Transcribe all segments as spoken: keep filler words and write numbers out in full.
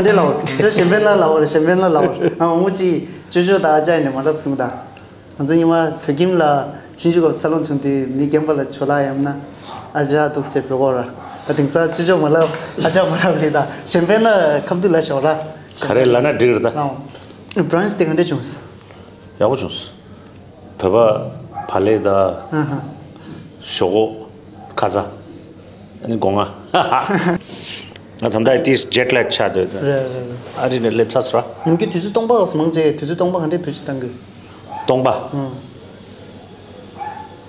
རེད་ལགས། ཁྱོད་གཞན་ཕན་ལ་ལབ་པ་རེད། གཞན་ཕན་ལ་ལབ་པ་རེད། ང་མང་པོ་ཅིག་ཅོ་ཅོ་དང་ཨ་ཅག་ཡིན་ནས་མ་ལབ་སོང་ད། ང་ཚོ་ཉི་མ་བོད་ཁྱིམ་ལ་ཆུང་ཆུང་སྐབས་འཚར་ལོངས་བྱུང་དུས་མི་རྒན་པ་ལ་ཇོ་ལགས་ཡང་ན་ཨ་ཅག་འདུག་ཟེར་འབོད་གོ་ར། ད་དེང་སང་ཅོ་ཅོ་མ་ལབ་ཨ་ཅག་མ་ལབ་རེད་ད། གཞན་ཕན་ལ་ཁ་ཐུག་ལ་ཞོག་ར། ག་རེ་ལབ་ན་འགྲིག་རེད་ད། ལགས། བྲན་སི་དེ་ག་འདྲས་བྱུང་སོང་། ཡག་པོ་བྱུང་སོང་། བོད་པ་བག་ལེབ་དང་། ཨ་ཧ། ཞོག་ཁོག་ཁ་ཚ། ཨ་ནི་སྒོ་ང་། ང་ད་ལྟ་དེ་ཇེཊ་ལེག་ཆགས་འདུག་རེད་རེད་རེད། ཨ་རི་ནས་སླེབས་ཚར་སོང་ར། ནམ་རྒྱུན་དུས་ཚོད་སྟོང་པ་ལ་མང་ཆེ་དུས་ཚོད་སྟོང་པ་ག་འདྲས་བེད་སྤྱོད་བཏང་གི། སྟོང་པ། ཨང་།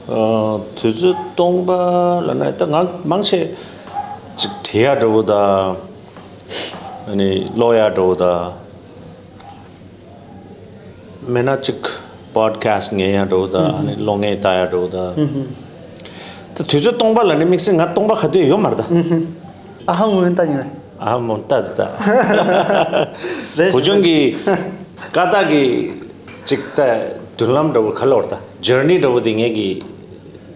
ཨ། དུས་ཚོད་སྟོང་པ་ལབ་ན་ད་ང་མང་ཆེ་ཅིག་བྲིས་ཡག་འདྲ་བོ་དང་། ཨ་ནི་ཀློག་ཡག་འདྲ་བོ་དང་། མེད་ན་ཅིག་པོ་ཌི་ཁ་སི་ཊི་ཉན་ཡག་འདྲ་བོ་དང་། ཨ་ནི་གློག་བརྙན་ལྟ་ཡག་འདྲ་བོ་དང་། ད་དུས་ཚོད་སྟོང་པ་ལབ་ན་དམིགས་བསལ་ང་སྟོང་པ་ག་དུས་ཡོད་མ་རེད་ད། ཨ་ཧ་ངོ་མ་ལྟ་མྱོང་། ཨ་ཧ་མོ་ལྟ་ད་ལྟ། རེད། བུ་ཆུང་གི་ཀ་ཏག་གི་ཅིག་ད་མདུན་ལམ་འདྲ་བོ་ག་ལོར་ད་ཇར་ནི་འདྲ་བོ་དེ་ངེད་ཀྱི་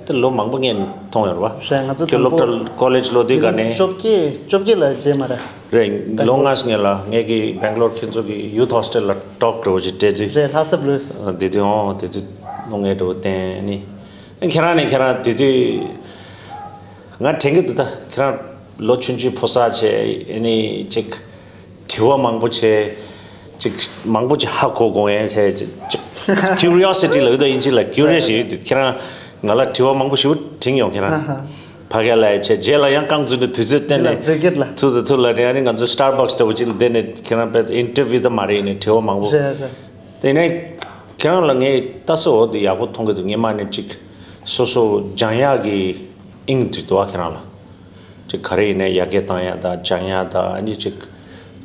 ད་ལོ་མང་པོ་ངས་མཐོང་ཡོད་རེད་བ། རེད། ང་ཚོ་ཁྱོད་དང་པོ་སློབ་གྲྭ་ཀོ་ལེཇ་ལོ་དུས་ག་ནས། བཅོ་བརྒྱད་བཅོ་བརྒྱད་ལ་མཇལ་མ་རེད། རེད། ལོ་ལྔ་སྔོན་ལ་ངེད་ཀྱི་སྦེང་ལོར་ཁྱེད་ཚོ་གི་ཡུ་ཐི་ཧོ་སི་ཊེལ་ལ་ཊོག་འདྲ་བོ་ཅིག་སྤྲད་དུས། རེད། ལྷ་ས་བློས། དེ་དུས་ཨོ་དེ་དུས་ལོ་ལྔའི་འདྲ་བོ་བསྟན་ནི། ཁྱེད་རང་ནས་ཁྱེད་རང་དེ་དུས་ང་དྲན་གྱི་འདུག་ད་ཁྱེད་རང་ལོ་ཆུང་ཆུང་ཕོ་གསར་བྱས་ཨེ་ནི་ཅིག་དྲི་བ་མང་པོ་བྱས། ཅིག་མང་པོ་ཅིག་ཧ་གོ་དགོས་ཡས་བྱས། ཅིག་ཅིག་ཁྱུ་རི་ཡོ་སི་ཊི་ལབ་ཀྱི་འདུག་དབྱིན་ཇི་ལ་ཁྱུ་རི་ཡོ་སི་ཊི། ཁྱེད་རང་ང་ལ་དྲི་བ་མང་པོ་ཞིག་དྲིས་ཡོང་། ཁྱེད་རང་ཕ་གི་ལ་བྱས། རྗེས་ལ་ཡང་རྐང་བཙུན་དུ་དུས་ཚོད་བསྟན་ནས་ལ་བོད་སྐད་ལ་ཐུག་ཏུ་ཐུག་ལ་རེད། ཨ་ནི་ང་ཚོ་སི་ཊར་བྷག་སི་འདྲ་བོ་ཅིག་ལ་བསྡད་ནས་ཁྱེད་རང་དཔེ་ཨིན་ཊར་བིའུ་ད་མ་རེད་ནས་དྲི་བ་མང་པོ། རེད་རེད། དེ་ནས་ཁྱེད་རང་ལ་ངས་ལྟ་སོ་འོ་དེ་ཡག་པོ་མཐོང་གི་འདུག་སྔོན་མ་ནས་ཅིག་སོ་སོ་སྦྱང་ཡག་གི་དབྱིངས་དེ་འདུག་བ། ཁྱེད་རང་ལ་ཅིག་ག་རེ་ཡིན་ནའི་ཡར་རྒྱས་བཏང་ཡག་དང་སྦྱང་ཡག་དང་། ཨ་ནི་ཅིག་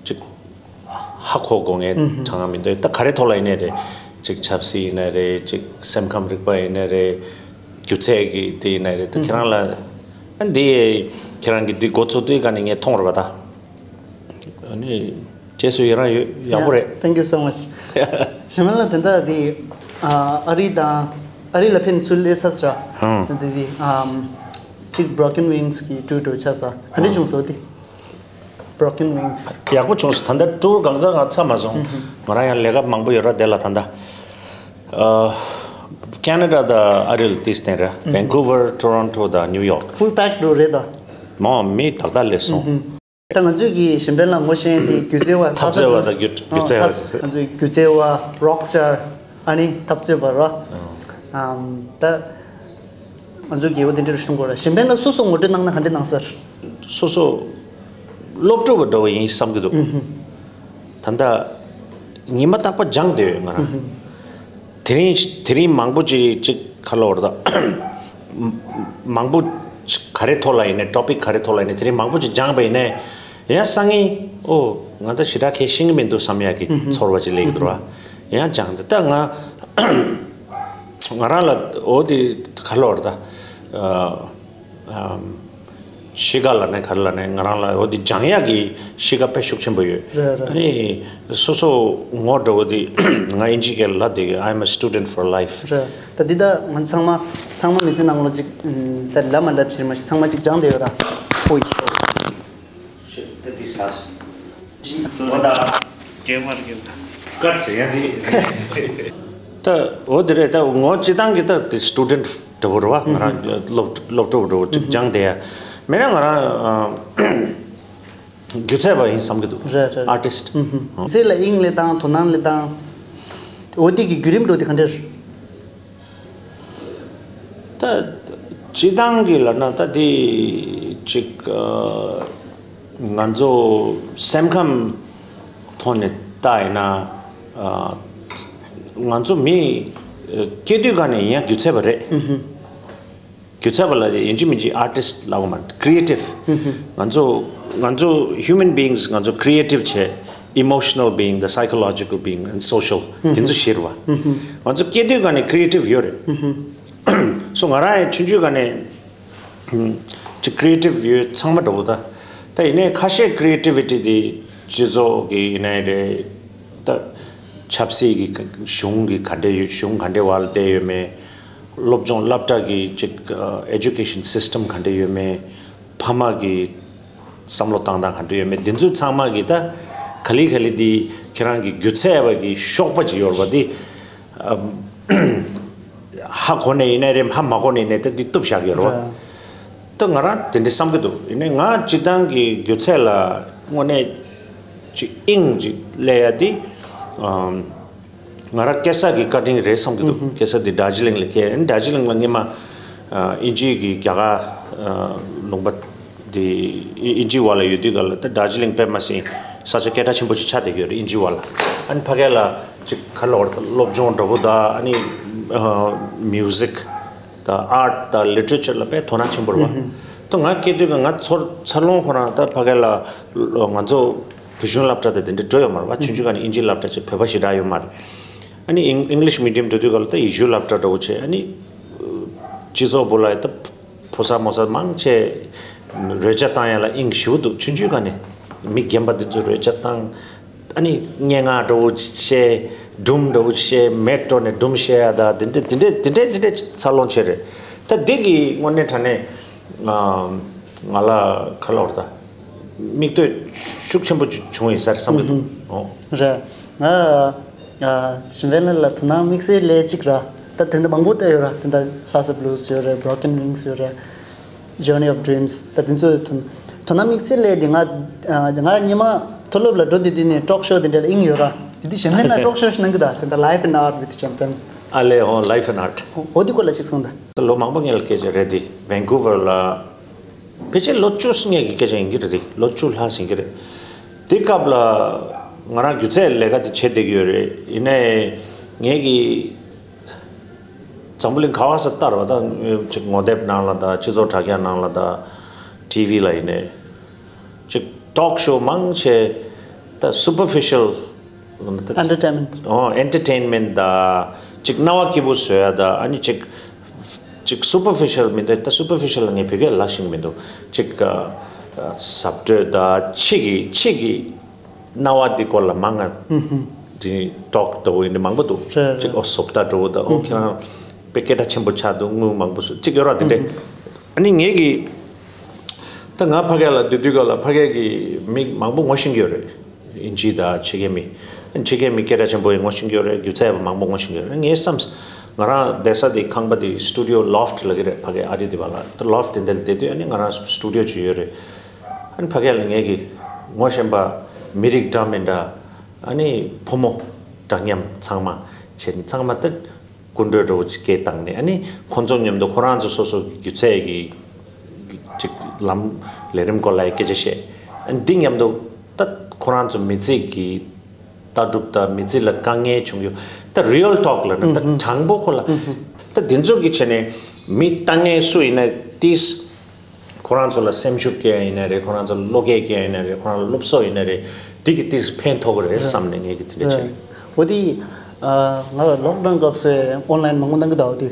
ཅིག་ཧ་གོ་དགོས་ངེས་དྲང་མི་འདུག་ད་ག་རེ་ཐོག་ལ་ཡིན་ནའི་རེད། ཅིག་ཆབ་སྲིད་ཡིན་ནའི་རེད། ཅིག་སེམས་ཁམས་རིག་པ་ཡིན་ནའི་རེད། སྒྱུ་རྩལ་གྱི་དེ་ཡིན་ནའི་རེད། ད་ཁྱེད་རང་ལ་ཨ་འདི་ཁྱེད་རང་གི་འདི་འགོ་ཚུགས་དུས་ག་ནས་ངས་མཐོང་རེད་པ་ད། ཨ་ནི་རྗེས་སུ་ཡི་རང་ཡོད། ཡག་པོ་རེད། Yeah, thank you so much. ཞི་མ་ལགས། དེ་འདྲ་དེ་ཨ་རི་དང་ཨ་རི་ལ་ཕན་ཚུན་སླེབས་ས་ཟེར། ཧུམ། དེ་དེ་ཨམ་ཅིག་Broken Wings གི་ཊུར་འགྲོ་ཆགས་ས་ག་འདྲ་བྱུང་སོང་དེ། Broken Wings། ཡག་པོ་བྱུང་སོང་། ད་ལྟ་ཊུར་གང་ཚང་ང་ཚར་མ་སོང་། ཧུམ་ཧུམ། ང་རང་ཡང་ལས་ཀ་མང་པོ་ཡོད་ར་དེ་ལ། ད་ལྟ་ཨ་ཁེ་ན་ཌ་དང་ཨ་རི་ལ་ཏིས་བསྟན་ར། ཧུམ་ཧུམ། Vancouver, Toronto དང་New York། ཕུལ་པེག་འགྲོ་རེད་ད། མོ་མི་ཏག་ཏག་སླེབས་སོང་། ཧུམ་ཧུམ། ད་ང་ཚོས་ཀྱི་གཞན་ཕན་ལ་ངོ་ཤེས་དེ་སྒྱུ་རྩལ་བ། འཐབ་རྩོད་པ་དང་སྒྱུ་སྒྱུ་རྩལ་བ། ཨ་ང་ཚོའི་སྒྱུ་རྩལ་བ་རོག་སི་ཊར། ཨ་ནི་འཐབ་རྩོད་པ་རོ། ཨམ་ད་ང་ཚོའི་རྒྱལ་བ་དེ་འདྲ་རུ་གསུང་དགོས་ར། གཞན་ཕན་ལ་སོ་སོ་ངོ་སྤྲོད་གནང་ན་ག་འདྲ་གནང་ཟེར། སོ་སོ་སློབ་ཕྲུག་པ་འདྲ་བོ་ཡིན་བསམ་གྱི་འདུག་ཨུ་ཧུ། ད་ལྟ་ཉི་མ་རྟག་པར་སྦྱངས་བསྡད་ཡོད་ང་རང་། ཨུ་ཧུ། དེ་རིང་དེ་རིང་མང་པོ་ཅིག་ཅིག་ག་ལབ་དགོས་རེད་ད། མང་པོ་ག་རེ་ཐོག་ལ་ཡིན་ནའི། ཊོ་པིག་ག་རེ་ཐོག་ལ་ཡིན་ནའི་དེ་རིང་མང་པོ་ཅིག་སྦྱངས་པ་ཡིན་ནའི། ཡང་སང་ཉིན་ཨོ་ང་ད་ཞེ་དྲག་གང་ཤེས་ཀྱི་མི་འདུག་བསམ་ཡག་གི་ཚོར་བ་ཅིག་སླེབས་ཀྱི་འདུག་ར། ཡང་སྦྱངས་ཏེ་ད་ང་ང་རང་ལ་འོ་དེ་ག་ལབ་དགོས་རེད་ད། ཨམ། གཤིས་ཀ་ལབ་ནའི་ག་རེ་ལབ་ནའི་ང་རང་ལ་འོ་དེ་སྦྱང་ཡག་གི་གཤིས་ཀ་དཔེ་ཤུགས་ཆེན་པོ་ཡོད། རེད་རེད། ཨ་ནི་སོ་སོ་ངོ་འདྲ་བོ་དེ་ང་དབྱིན་ཇིའི་སྐད་ལ་ལབ་བསྡད་ཀྱི། I'm a student for life། རེད། ད་འདི་ད་ང་ཚང་མ་ཚང་མ་མི་ཚེ་ནང་ལ་ཅིག་ད་ལབ་མ་ལབ་ཕྱིར་མ་ཞིག་ཚང་མ་ཅིག་སྦྱངས་བསྡད་ཡོད་ར། ཨོ་ཡེ། ད་འདི་ཟ། འོ་ད། སྐད་མར་སྐད། ཀཊ་བྱེད་ཡ་འདི། ད་འོ་དེ་རེད། ད་ངོ་སྤྱི་བཏང་གི་ད་དེ་སི་ཊུ་ཌེན་ཊི་འདྲ་བོ་རེད་བ། ང་རང་སློབ་སློབ་ཕྲུག་འདྲ་བོ་ཅིག་སྦྱངས་བསྡད་ཡ། མེད་ན་ང་རང་སྒྱུ་རྩལ་པ་ཡིན་བསམ་གྱི་འདུག་རེད་རེད། ཨར་ཊིསི་ཊི། སྒྱུ་རྩལ་ལ་དབྱིངས་སླེབས་སྟངས། དོ་སྣང་སླེབས་སྟངས། འོ་དེ་གི་བརྒྱུད་རིམ་འགྲོ་དེ་ག་འདྲ་རེད། ད་སྤྱི་བཏང་གི་ལབ་ན་ད་དེ་ཅིག་ཨ་ང་ཚོ་སེམས་ཁམས་ཐོག་ནས་བལྟས་ཡིན་ན། ཨ་ང་ཚོ་མི་སྐྱེ་དུས་ག་ནས་ཡིན་ཡང་སྒྱུ་རྩལ་པ་རེད། སྒྱུ་རྩལ་པ་ལ་ཡིན་གཅིག་མིན་གཅིག་ཨར་ཊིསི་ཊི་ལབ་དགོས་མ་རེད། ཀི་རི་ཨེ་ཊིབ། ང་ཚོ་ང་ཚོ་ཧིའུ་མན་བིང་སི་ང་ཚོ་ཀི་རི་ཨེ་ཊིབ་བྱས། Emotional being, the psychological being and social. དེ་ཚོ་བཞི་རེད་བ། ང་ཚོ་སྐྱེ་དུས་ག་ནས་ཀི་རི་ཨེ་ཊིབ་ཡོད་རེད། སོ་ང་རང་ཡང་ཆུང་ཆུང་ག་ནས་ཅིག་ཀི་རི་ཨེ་ཊིབ་ཡོད་ཚང་མ་འདྲ་བོ་ད། ད་ཡིན་ནའི་ཁ་ཤས་ཀི་རི་ཨེ་ཊི་བི་ཊི་དེ་སྤྱི་ཚོགས་ཀྱི་ཡིན་ནའི་རེད། ད་ཆབ་སྲིད་ཀྱི་གཞུང་གི་ག་འདྲ་ཡོད། གཞུང་ག་འདྲ་བར་བསྡད་ཡོད་མེད། སློབ་སྦྱོང་སློབ་གྲྭ་གི་ཅིག་ཨེ་ཌུ་ཀེ་ཤན་སིས་ཊམ་ག་འདྲ་ཡོད་མེད། ཕ་མ་གི་བསམ་བློ་བཏང་སྟངས་ག་འདྲ་ཡོད་མེད། འདི་ཚོ་ཚང་མ་གི་ད་ ག་ལེ་ག་ལེ་འདི་ཁྱེད་རང་གི་སྒྱུ་རྩལ་བ་གི་གཤོག་པ་ཅིག་ཡོད་རེད་པ། འདི་ཨམ་ཧ་གོ་ནས་ཡིན་ནའི་རེད། ཧ་མ་གོ་ནས་ཡིན་ནའི་ད་འདི་གཏུབ་བཞག་གི་ཡོད་རེད་པ། རེད། ད་ང་རང་དེ་འདྲ་བསམ་གྱི་འདུག་ཡིན་ནའི་ང་སྤྱིར་བཏང་གི་སྒྱུ་རྩལ་ལ་དངོས་གནས་ཅིག་དབྱིངས་ཅིག་སླེབས་ཡ་དེ་ཨམ། ང་རང་སྐྱེས་ས་གི་བཀའ་དྲིན་རེད་བསམ་གྱི་འདུག་ཨུ་ཧུམ། སྐྱེས་ས་དེ་དར་ཇི་ལིང་ལ་སྐྱེས། ཨ་ནི་དར་ཇི་ལིང་ལ་སྔོན་མ་ཨ་དབྱིན་ཇི་གི་རྒྱ་གར་ཨ་ལུང་པ་དེ་དབྱིན་ཇི་བ་ལ་ཡོད་དུས་ག་ལ། ད་དར་ཇི་ལིང་དཔེ་མ་སྲིད་ས་ཆ་སྐད་གྲགས་ཆེན་པོ་ཅིག་ཆགས་བསྡད་ཀྱི་ཡོད་རེད། དབྱིན་ཇི་བ་ལ། ཨ་ནི་ཕ་གི་ལ་ཅིག་ག་ལ་བར་དུ་སློབ་སྦྱོང་འདྲ་པོ་དང་། ཨ་ནི་ཨ་མིའུ་ཟིག་དང་ཨར་ཊི་དང་ལི་ཊི་རེ་ཅར་ལ་དཔེ་དོ་སྣང་ཆེན་པོ་རེད་པ། ཨུ་ཧུམ། ད་ང་སྐྱེས་དུས་ག་ང་ཚོར་འཚར་ལོངས་ཁོ་རང་ད་ཕ་གི་ལ་ང་ཚོ་བོད་གཞུང་སློབ་གྲྭ་དང་དེ་འདྲ་འགྲོ་ཡོད་མ་རེད་པ། ཆུང་ཆུང་སྒང་ནས་དབྱིན་ཇིའི་སློབ་གྲྭ་ཅིག་བོད་པ་ཞེ་དྲག་ཡོད་མ་རེད། ཨ་ནི་ཨིང་ཨིང་ལིཤ་མི་ཌི་ཡམ་འགྲོ་དུས་ག་ལ་ད་ཡེ་ཤུའི་སློབ་གྲྭ་འདྲ་པོ་བྱས། ཨ་ནི་སྤྱི་ཚོགས་པོ་ལ་ད་ཕོ་གསར་མོ་གསར་མང་ཆེ་རོལ་ཆ་བཏང་ཡ་ལ་དབྱིངས་ཞེ་པོ་འདུག་ཆུང་ཆུང་སྒང་ནས་མི་རྒན་པ་འདི་ཚོ་རོལ་ཆ་བཏང་། ཨ་ནི་སྙན་ངག་འདྲ་པོ་བཤད། སྒྲུང་འདྲ་པོ་བཤད། མེ་སྤྲོ་ནས་སྒྲུང་བཤད་ཡ་ད་དེ་འདྲ་དེ་འདྲ་དེ་འདྲ་དེ་འདྲ་འཚར་ལོངས་བྱས་རེད། ད་འདི་གི་དངོས་གནས་དྲང་གནས་ང་ང་ལ་ག་ལ་བར་ད་མིག་ལྟོས་ཤུགས་ཆེན་པོ་བྱུང་ཡིན་ས་རེད་བསམ་གྱི་འདུག་ཨོ། རེད། ང་ཨ་ཞིམ་པའི་ལ་ལ་དོ་སྣང་དམིགས་བསལ་སླེབས་ཅིག་ར། ད་དེ་འདྲ་མང་པོ་བལྟས་ཡོད་ར། དེ་འདྲ་House of Blues ཡོད་རེད། Broken Wings ཡོད་རེད། Journey of Dreams ད་དེ་ཚོའི་དོན་དོ་སྣང་དམིགས་བསལ་སླེབས་དེ། ང་ང་སྔོན་མ་མཐོ་སློབ་ལ་འགྲོ་དུས་དེ་ནས་ཊོག་ཤོ་དེ་འདྲ་ལ་དབྱིངས་ཡོད་ར། དེ་དུས་ཞིམ་པའི་ལ་ཊོག་ཤོ་ཞིག་གནང་གི་ད། དེ་འདྲ་Life and Art with Champagne ཨ་ལེ་ཧོ། Life and Art། འོ་དེ་སྐོར་ལ་ཅིག་གསུངས་ད། ད་ལོ་མང་པོ་སྔོན་ལ་སྐད་ཆ་རེད་དེ། ཝན་ཀུ་ཝར་ལ། ཕལ་ཆེར་ལོ་བཅུ་སྔོན་གྱི་སྐད་ཆ་ཡིན་གྱི་རེད་དེ། ལོ་བཅུ་ལྷག་ཟིན་གྱི་རེད། དེ་སྐབས་ལ་ང་རང་སྒྱུ་རྩལ་ལས་ཀ་དེ་བྱེད་བསྡད་ཀྱི་ཡོད་རེད། ཡིན་ནའི་ངེད་ཀྱི་འཛམ་བུ་གླིང་ག་བ་ས་ལྟར་བ་དང་ཅིག་ངོ་དེབ་ནང་ལ་དང་། སྤྱི་ཚོགས་དྲ་རྒྱ་ནང་ལ་དང་། ཊི་ཝི་ལ་ཡིན་ནའི་ཅིག་ཊོག་ཤོ་མང་ཆེ་ད་superficial Entertainment། ཨོ། Entertainment ད་ཅིག་རྣ་བ་སྐྱིད་པོ་བཟོ་ཡ་ད། ཨ་ནི་ཅིག་ཅིག་superficial མི་འདུག་ད་superficial ལ་ངས་བོད་སྐད་ལབ་ཤེས་ཀྱི་མི་འདུག་ཅིག་ཨ་ཟབ་སྤྲོས་ད། ཕྱི་གི་ཕྱི་གི་རྣ་བ་འདི་སྐོར་ལ་མང་ང་། ཧུམ་ཧུམ། འདི་ཊོག་འདྲ་པོ་ཡིན་ནི་མང་པོ་འདུག་རེད་ཅིག་རེད། ཨོ་བཟོ་ལྟ་འདྲ་པོ་ད། ཨོ་ཧུམ་ཁྱེད་རང་དཔེ་སྐད་གྲགས་ཆེན་པོ་ཆགས་འདུག་དངུལ་མང་པོ་བཟོ་ཅིག་ཡོད་ར་དེ་འདྲས། ཧུམ་ཧུམ། ཨ་ནི་ངེད་ཀྱི་ད་ང་ཕ་གི་ལ་སྡོད་དུས་སྐབས་ལ་ཕ་གི་གི་མི་མང་པོ་ངོ་ཤེས་ཀྱི་ཡོད་རེད། དབྱིན་ཇི་དང་ཕྱི་རྒྱལ་མི། ཕྱི་རྒྱལ་མི་སྐད་གྲགས་ཆེན་པོ་ཡང་ངོ་ཤེས་ཀྱི་ཡོད་རེད། སྒྱུ་རྩལ་པ་མང་པོ་ངོ་ཤེས་ཀྱི་ཡོད་རེད། ངས་བསམ། ང་རང་བསྡད་ས་དེ་ཁང་པ་དེ་སི་ཊུ་ཌི་ཡོ་ལོཕ་ཊི་ལབ་ཀྱི་རེད། ཕ་གི་ཨ་རི་དེ་བ་ལ། ད་ལོཕ་ཊི་དེ་འདྲ་ལ་བསྡད་དུས་ཨ་ནི་ང་རང་སི་ཊུ་ཌི་ཡོ་ཅིག་ཡོད་རེད། ཨ་ནི་ཕ་གི་ལ་ངེད་ཀྱི་ངོ་ཤེས་པ་མི་རིགས་འདྲ་མི་འདྲ། ཨ་ནི་ཕོ་མོ་འདྲ་མཉམ་ཚང་མ་བྱས་ནས་ཚང་མ་ད། སྐུ་མགྲོན་འདྲ་པོ་ཅིག་སྐད་བཏང་ནས། ཨ་ནི་ཁོང་ཚོ་མཉམ་དུ་ཁོ་རང་ཚོ་སོ་སོ་གི་སྒྱུ་རྩལ་གྱི་ཅིག་ལམ་ལས་རིམ་སྐོར་ལ་ཡང་སྐད་ཆ་བཤད། ཨ་ནི་འདི་མཉམ་དུ་ད་ཁོ་རང་ཚོ་མི་ཚེ་གི་ལྟ་གྲུབ་དང་མི་ཚེ་ལ་དཀའ་ངལ་བྱུང་ཡོད། ད་རི་ཡལ་ཊོག་ལབ་ན་ད་དྲང་པོ་ཁོ་ལ། ད་འདི་ཚོ་གི་ཆ་ནས་མི་ལྟ་མཁན་སུ་ཡིན་ན་ཏིས། ཁོ་རང་ཚོ་ལ་སེམས་ཤུགས་སྐྱེ་ཡ་ཡིན་ན་རེད། ཁོ་རང་ཚོ་ལ་བློ་སྐྱེད་སྐྱེ་ཡ་ཡིན་ན་རེད། ཁོ་རང་ལ་སློབ་གསོ་ཡིན་ན་རེད། འདི་གི་ཏིས་ཕན་ཐོགས་ཀྱི་རེད་བསམ་ནས་ངེད་ཀྱི་དེ་འདྲ་བྱས། འོ་དེ། ང་ལ་ལོག་ཌའུན་སྐབས་སུ་ཨོན་ལའིན་མང་པོ་གནང་གི་འདུག་འོ་དེ།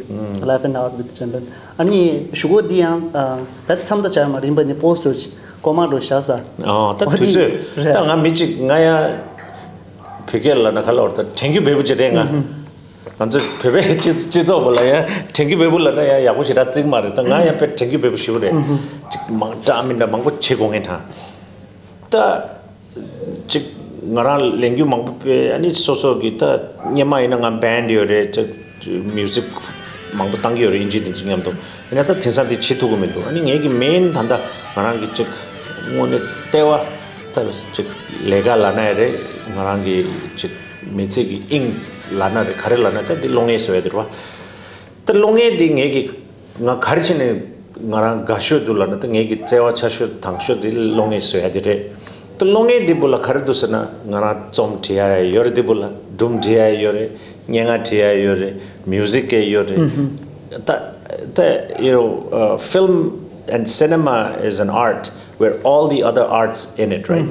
Life and Art with Champagne ཨ་ནི་གཞུག་གུ་འདི་ཡང་ད་མཚམས་ད་བྱ་མ་རིམ་པ་ནི་པོ་སི་ཊི་འགྲོ་ཞིག་ཀོ་མ་འགྲོ་བཞག་ས། ཨོ་ད་འོ་དུས་དེ་ཚོད་རེད། ད་ང་མི་གཅིག་ང་ཡ་བོད་སྐད་ལ་ན་ག་ལ་བར་ད་དྲན་རྒྱུ་བས་པོ་ཅིག་རེད་ང་། ང་ཚོ་བོད་པའི་སྤྱི་སྤྱི་ཚོགས་པོ་ལ་ཡང་དྲན་རྒྱུ་བས་པོ་ལ་ན་ཡང་ཡག་པོ་ཞེ་དྲག་བརྩི་གི་མ་རེད། ད་ང་ཡང་དཔེ་དྲན་རྒྱུ་བས་པོ་ཞེ་པོ་རེད། ཅིག་མང་དྲགས་མི་འདྲ་མང་པོ་བྱེད་དགོས་ངེས་དྲང་། ད་ཅིག་ང་རང་ལས་འགུལ་མང་པོ་སྤེལ། ཨ་ནི་སོ་སོ་གི་ད་སྔོན་མ་ཡིན་ན་ང་བན་ཌི་ཡོད་རེད། ཅིག་མིའུ་ཟིག་མང་པོ་བཏང་གི་ཡོད་རེད། དབྱིན་ཇི་དེ་ཚོ་མཉམ་དུ། ཡིན་ན་ད་དེང་སང་དེ་བྱེད་ཐུབ་ཀྱི་མི་འདུག་ཨ་ནི་ངེད་ཀྱི་མེན་ད་ལྟ་ང་རང་གི་ཅིག་དངོས་གནས་ལྟེ་བ་ད་ཅིག་ལས་ཀ་ལབ་ན་ཡང་རེད། ང་རང་གི་ཅིག་མི་ཚེ་གི་དབྱིངས་ལབ་ན་རེད། ག་རེ་ལབ་ན་ད་འདི་གློག་བརྙན་བཟོ་ཡ་དེ་རེད་བ། ད་གློག་བརྙན་འདི་ངེད་ཀྱི་ང་ག་རེ་བྱས་ནས་ང་རང་དགའ་ཤོས་འདུག་ལབ་ན་ད་ངེད་ཀྱི་བརྩེ་བ་ཆེ་ཤོས་དང་ཤོས་དེ་གློག་བརྙན་བཟོ་ཡ་དེ་རེད། ད་གློག་བརྙན་འདི་བུ་ལ་ག་རེ་འདུག་ཟེར་ན་ང་རང་རྩོམ་འབྲི་ཡ་ཡོད་རེད། འདི་བུ་ལ་སྒྲུང་འབྲི་ཡ་ཡོད་རེད། སྙན་ངག་འབྲི་ཡ་ཡོད་རེད། མིའུ་ཟིག་གི་ཡོད་རེད། ད་ད་you know, uh, film and cinema is an art where all the other arts in it, right?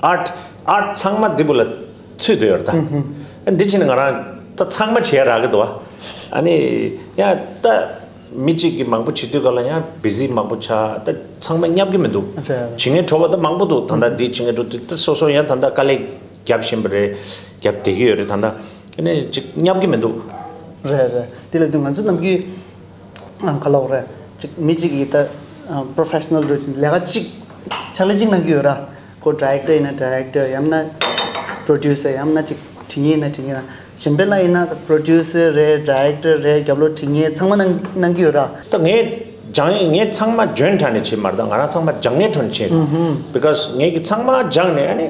Art art ཚང་མ་འདི་བུ་ལ་ཚུད་དུ་ཡོད་རེད་ད། འདི་ཕྱིན་ང་རང་ད་ཚང་མ་བྱེད་ཡ་རག་གི་འདུག་བ། ཨ་ནི་ཡང་ད་མི་གཅིག་གིས་མང་པོ་བྱེད་དུས་ག་ལ་ཡང་བི་ཟི་མང་པོ་ཆགས། ད་ཚང་མ་བསྙབ་གི་མི་འདུག་རེད། བྱེད་མཁན་བྲོ་བ་ད་མང་པོ་འདུག་ད་ལྟ་འདི་བྱེད་མཁན་བྲོ་དུས་ད་སོ་སོ་ཡང་ད་ལྟ་དཀའ་ལས་རྒྱབ་བཞིན་པ་རེད། རྒྱབ་བསྡད་ཀྱི་ཡོད་རེད། ད་ལྟ་ཨ་ནི་ཅིག་བསྙབ་གི་མི་འདུག་རེད་རེད། དེ་ལ་དུས་ང་ཚོ་ནམ་རྒྱུན་ག་ལ་འོ་རེད། ཅིག་མི་གཅིག་གིས་ད་པོ་རོ་ཕེ་ཤ་ནལ་འགྲོ་ཅིག་ལས་ཀ་གཅིག་ཕྱག་ལས་གཅིག་གནང་གི་ཡོད་ར། ཁོ་ཌི་རེག་ཊར་ཡིན་ན་ཌི་རེག་ཊར། ཡང་ན་ པྲོ་ཌུ་སར་ཡང་ན་ཅིག་བྲིས་མཁན་ན་བྲིས་མཁན་ར། གཞན་ཕན་ལགས་ཡིན་ན་པྲོ་ཌུ་སར་རེད། ཌའི་རེག་ཊར་རེད། རྒྱབ་ལོགས་བྲིས་མཁན་ཚང་མ་གནང་གནང་གི་ཡོད་ར། ད་ངས་སྦྱང་ངས་ཚང་མ་འཇོན་དྲགས་ནས་བྱེད་མ་རེད། ད་ང་རང་ཚང་མ་སྦྱང་ངའི་ཁྲོད་ནས་བྱེད། ཨུ་ཧུམ། Because ངས་ཀྱི་ཚང་མ་སྦྱངས་ནས། ཨ་ནི་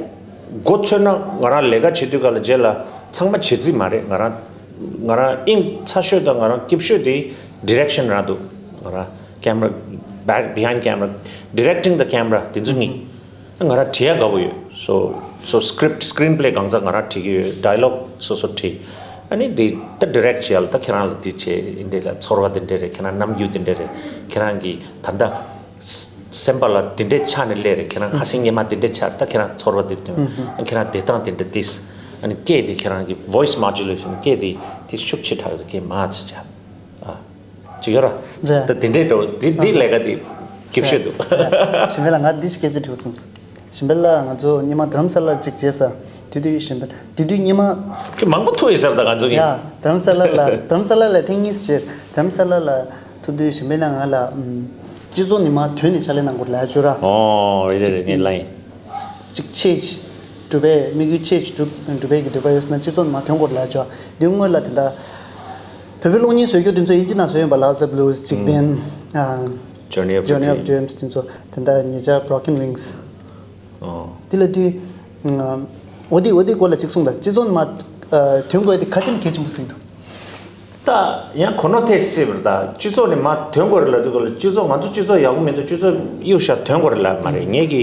མགོ་ཚོས་ན་ང་རང་ལས་ཀ་བྱེད་དུས་ག་ལ་རྗེས་ལ་ཚང་མ་བྱེད་རྩིས་མ་རེད། ང་རང་ང་རང་དབྱིངས་ཚ་ཤོས་དང་ང་རང་སྐྱིད་ཤོས་དེ་ཌི་རེག་ཤན་རང་འདུག་ང་རང་camera back, behind camera, directing the camera དེ་ཚོ་གཉིས། ང་རང་བྲིས་ཡ་དགའ་པོ་ཡོད། So so script, screenplay གང་ཚང་ང་རང་བྲིས་ཀྱི་ཡོད། ཌའི་ལོག་སོ་སོ་བྲིས། ཨ་ནི་དེ་ད་ཌི་རེག་བྱེད་ཡ་ལ་ད་ཁྱེད་རང་ལ་དེ་བྱེད། འདི་འདྲ་ལ་ཚོར་བ་དེ་འདྲ་རེད། ཁྱེད་རང་རྣམ་འགྱུར་དེ་འདྲ་རེད། ཁྱེད་རང་གི་ད་ལྟ་སེམས་པ་ལ་དེ་འདྲའི་ཆ་ནས་སླེབས་རེད། ཁྱེད་རང་ཁ་སེང་ཉི་མ་དེ་འདྲའི་ཆ་རེད། ད་ཁྱེད་རང་ཚོར་བ་དེ་སྟོན། ཨ་ཁྱེད་རང་བདེ་ཐང་དེ་འདྲ་ཏིས། ཨ་ནི་སྐད་དེ་ཁྱེད་རང་གི་voice modulation སྐད་དེ་ཏིས་ཤུགས་ཆེ་དྲགས་ཀྱི་མ་ཚི་ཆ། ཨ་ཅི་ཡོད་ར། རེད། ད་དེ་འདྲའི་འགྲོ་དེ་དེ་ལས་ཀ་དེ་སྐྱིད་ཤོས་འདུག་གཞན་ཕན་ལགས་ང་འདི་ཞིག་སྐད་ཆ་དྲི་བ་སོང་། གཞན་ཕན་ལགས་ང་ཚོ་ཉི་མ་དྷ་རམ་ས་ལར་ཅིག་བྱས་ས། དེ་དུས་གཞན་ཕན་དེ་དུས་ཉི་མ་ཁྱོད་མང་པོ་ཐུག་ཡོད་ས་རེད། ད་ང་ཚོ་གི་ཡ་དྷ་རམ་ས་ལ་ལ་དྷ་རམ་ས་ལ་ལ་ཐེངས་གཉིས་བྱས། དྷ་རམ་ས་ལ་ལ་ཐུག་དུས་གཞན་ཕན་ལགས་ང་ལ་ཨམ། སྤྱི་ཚོགས་ནས་མར་ཐོན་ནས་ཕྱག་ལས་གནང་དགོས་ལབ་བྱུང་ར། ཨོ་ཡིན་རེད་རེད། ངས་ལབ་ཡིན། ཅིག་ཆེད་ཅིག་སྒྲུབ་པའི་དམིགས་ཡུལ་ཆེད་ཅིག་སྒྲུབ་སྒྲུབ་པའི་གི་འདོད་པ་ཡོད་ན་སྤྱི་ཚོགས་ནས་མར་ཐོན་དགོས་ལབ་བྱུང་། འདི་སྔོན་ལ་དེ་འདྲ་བོད་པའི་གློག་བརྙན་བཟོ་རྒྱུ་དེ་ཚོ་དབྱིན་ཇི་ནང་བཟོས་ཡོད་པ། Lazar's Blues ཅིག་དེན། ཨ། Journey of Journey of Dreams དེ་ཚོ། དེ་འདྲ་ཉེ་ཆར་Broken Wings དེ་ལ་དུས་འོ་དེ་འོ་དེ་སྐོར་ལ་ཅིག་གསུངས་དང་། སྤྱི་ཚོགས་ནས་མར་ཐོན་དགོས་དེ་ག་ཅིན་གལ་ཆེན་པོ་ཟིན་འདུག་ད་ཡང་གོ་ནོ་ཐེ་སི་བར་ད་སྤྱི་ཚོགས་ནས་མར་ཐོན་དགོས་རེད་ལབ་དུས་སྐོར་ལ་སྤྱི་ཚོགས་ང་ཚོ་སྤྱི་ཚོགས་ཡག་པོ་མི་འདུག་སྤྱི་ཚོགས་གཡུག་བཞག་ཐོན་དགོས་རེད་ལབ་མ་རེད། ངས་ཀྱི་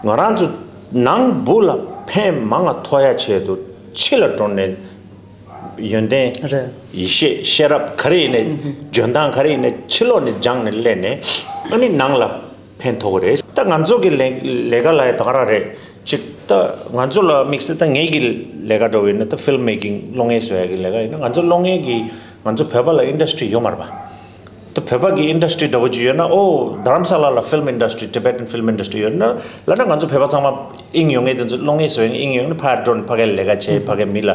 ང་རང་ཚོ་ནང་སྦུག་ལ་ཕན་མང་ང་ཐོགས་ཡ་ཆེད་དུ་ཕྱི་ལ་འགྲོ་ནས་ཡོན་ཏན་རེད། ཡེ་ཤེས་ཤེས་རབ་ག་རེ་ཡིན་ནས་འཇོན་ཐང་ག་རེ་ཡིན་ནས་ཕྱི་ལོགས་ནས་སྦྱངས་ནས་སླེབས་ནས་ཨ་ནི་ནང་ལ་ཕན་ཐོགས་ཀྱི་རེད། ད་ང་ཚོ་གི་ལས་ལས་ཀ་ལ་ཡ་ད་ག་རང་རེད། ཅིག་ད་ང་ཚོ་ལ་དམིགས་བསལ་ད་ངེད་ཀྱི་ལས་ཀ་འདྲ་བོ་ཡིན་ན་ད་ཕིལམ་མེ་ཀིང་གློག་བརྙན་བཟོ་ཡ་གི་ལས་ཀ་ཡིན་ན་ང་ཚོ་གློག་བརྙན་གྱི་ང་ཚོ་བོད་པ་ལ་ཨིན་ཌ་སི་ཊི་རི་ཡོད་མ་རེད་པ། ད་བོད་པ་གི་ཨིན་ཌ་སི་ཊི་རི་འདྲ་བོ་ཅིག་ཡོད་ན། ཨོ་དྷ་རམ་ས་ལ་ལ་ཕིལམ་ཨིན་ཌ་སི་ཊི་རི་ཊི་བེ་ཊན་ཕིལམ་ཨིན་ཌ་སི་ཊི་རི་ཡོད་ན་ལབ་ན་ང་ཚོ་བོད་པ་ཚང་མ་ཨིན་ཡོང་ངེས། དེ་ཚོ་གློག་བརྙན་བཟོ་ཡ་ཨིན་ཡོང་ན་ཕར་འགྲོ་ནས་ཕ་གའི་ལས་ཀ་བྱེད། ཕ་གའི་མི་ལ་